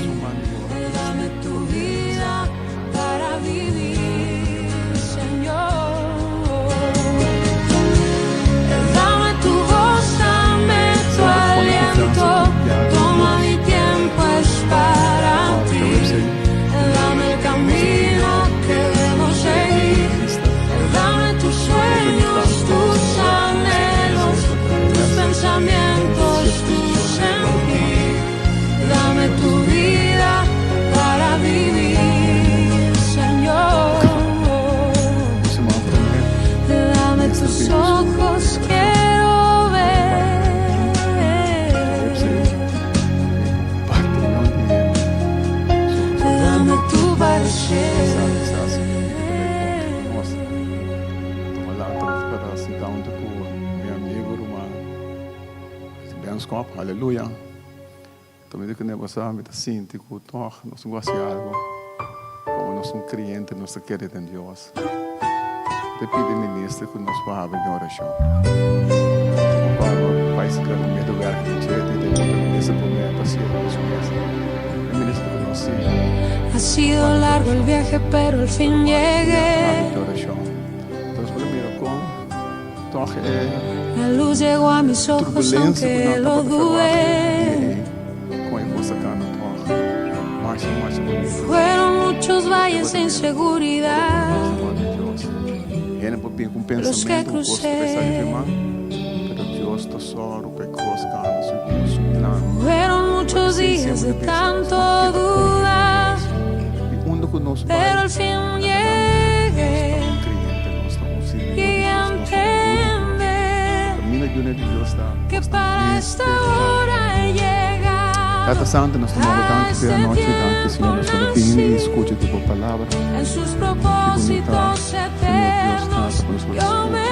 Dame tu vida para vivir, Señor. Dame tu voz, dame tu aliento. Toma mi tiempo, es para ti. Dame el camino que debo seguir. Dame tus sueños, tus anhelos, tus pensamientos, tu sentir. huntu ku mi amigu ruman Benskop, aleluya. Ta mi di ku nebo sa mi ta sinti ku tòg nos tin ku hasi algu komo nos un kreyente nos ta kere den Dios. Mi ta pidi minister ku nos por habri den orashon. Como pa medewerker di dje di den otro minister promé pa sierra nos mes. E minister ku nos si. Ha sido largo el viaje pero al fin llegué. Habri den orashon. Entonces por a mira kon tòg e La luz llegó a mis ojos turbulencia ku aunque nan lo tabata verwagt dudé. di ei kon e kos a kana tòg masha masha bonito. Fueron muchos E valles tabata de mira ora ku nos inseguridad ta manda Dios. Hende por bin ku un los que pensamentu, un kos ta bai sali crucé. di man, pero Dios ta sòru pa e kos kana segun su plan. Fueron Por muchos esei días semper de mi bisa, nos tanto no keda konfia den dudar, Dios. I unda ku nos bai, pero al fin laga nan mira ku nos ta llegué un kreyente, nos ta un sirbidó y di Dios, nos ta un yu di Dios. entender Kaminda yunan di Dios ta, que nos ta para esta mester ta. hora he Tata llegado. Santu, nos ta manda A danki p'e este anochi, danki Señor, tiempo nos por a bini i nací skucha di bo palabra. en sus Ki bunita, propósitos Señor Dios eternos. Tata, ku nos por a Yo skucha me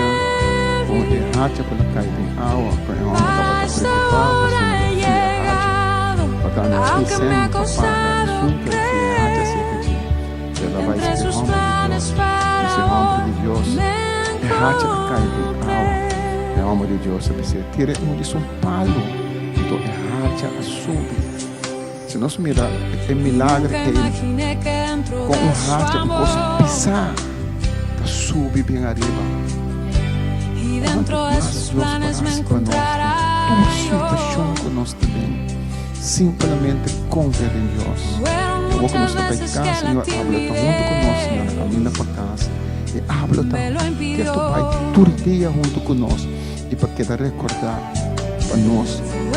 kon e vi hacha por a kai den awa, ku e hòmber para tabata esta preokupá hora pasobra he e fia hacha. llegado, Pa ta na ki aunque sèn me ha pa paga costado esun ku e fia hacha creer. serka dje. El a bai Entre serka e sus hòmber di Dios, planes para i si hòmber hoy di Dios, me e hacha a kai den awa. encontré. E hòmber di Dios a bis'é, Tira un di su palu. Anto e hacha a subi. Si nos mira e milager Nunca ei imaginé que dentro kon de un su hacha, un kos amor pisá, ta subi bien ariba, y kuantu dentro de mas sus Dios por planes me hasi pa nos den encontrará tur situashon yo. ku nos ta den. Simplemente konfia den Dios. Fueron Awor ku muchas nos ta bai veces kas, que la Señor, abla ta huntu ku nos, Señor, na timidez kaminda pa kas. I abla ta me lo ke ta bai impidió. tur dia huntu ku nos i pa keda rekordá pa nos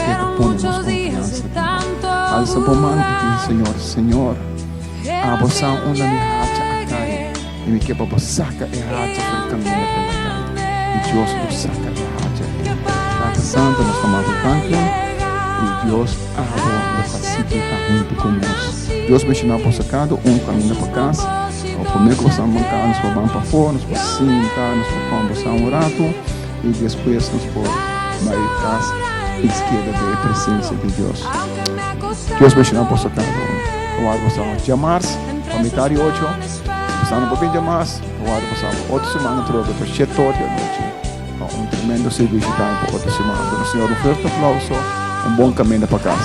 keda Fueron pone nos muchos días de konfiansa den bo. tanto Alsa bo man i bisa dudar, Señor, Señor, pero al abo sa fin unda mi hacha a kai llegué i mi ke pa bo saka e y hacha for di kaminda ku el a kai. I Dios lo entender saka e hacha ei. que para Tata esta Santu, nos ta manda hora he danki. I llegado. Dios abo lo A ta este sigui ta huntu ku tiempo nos. Dios benshoná boso kada un nací en kaminda sus pa kas. Ò promé ku propósitos boso a manká, nos por ban eternos. pafó, nos por Yo me sinta, nos por kòmbersá un ratu vi i despues nos por para bai esta kas hora i he keda den e presensia llegado, di Dios. aunque me ha Dios benshoná costado boso kada un. Ta wòrdu boso creer. djamars pa Entre sus mitar di ocho. planes Si boso no para por bin hoy djamars, ta wòrdu boso otro siman atrobe pa me shete or di anochi. encontré. Pa un tremendo servicio time pa Para otro esta siman. Duna hora Señor un he fuerte aplauso. Un bon llegado, caminda pa cas.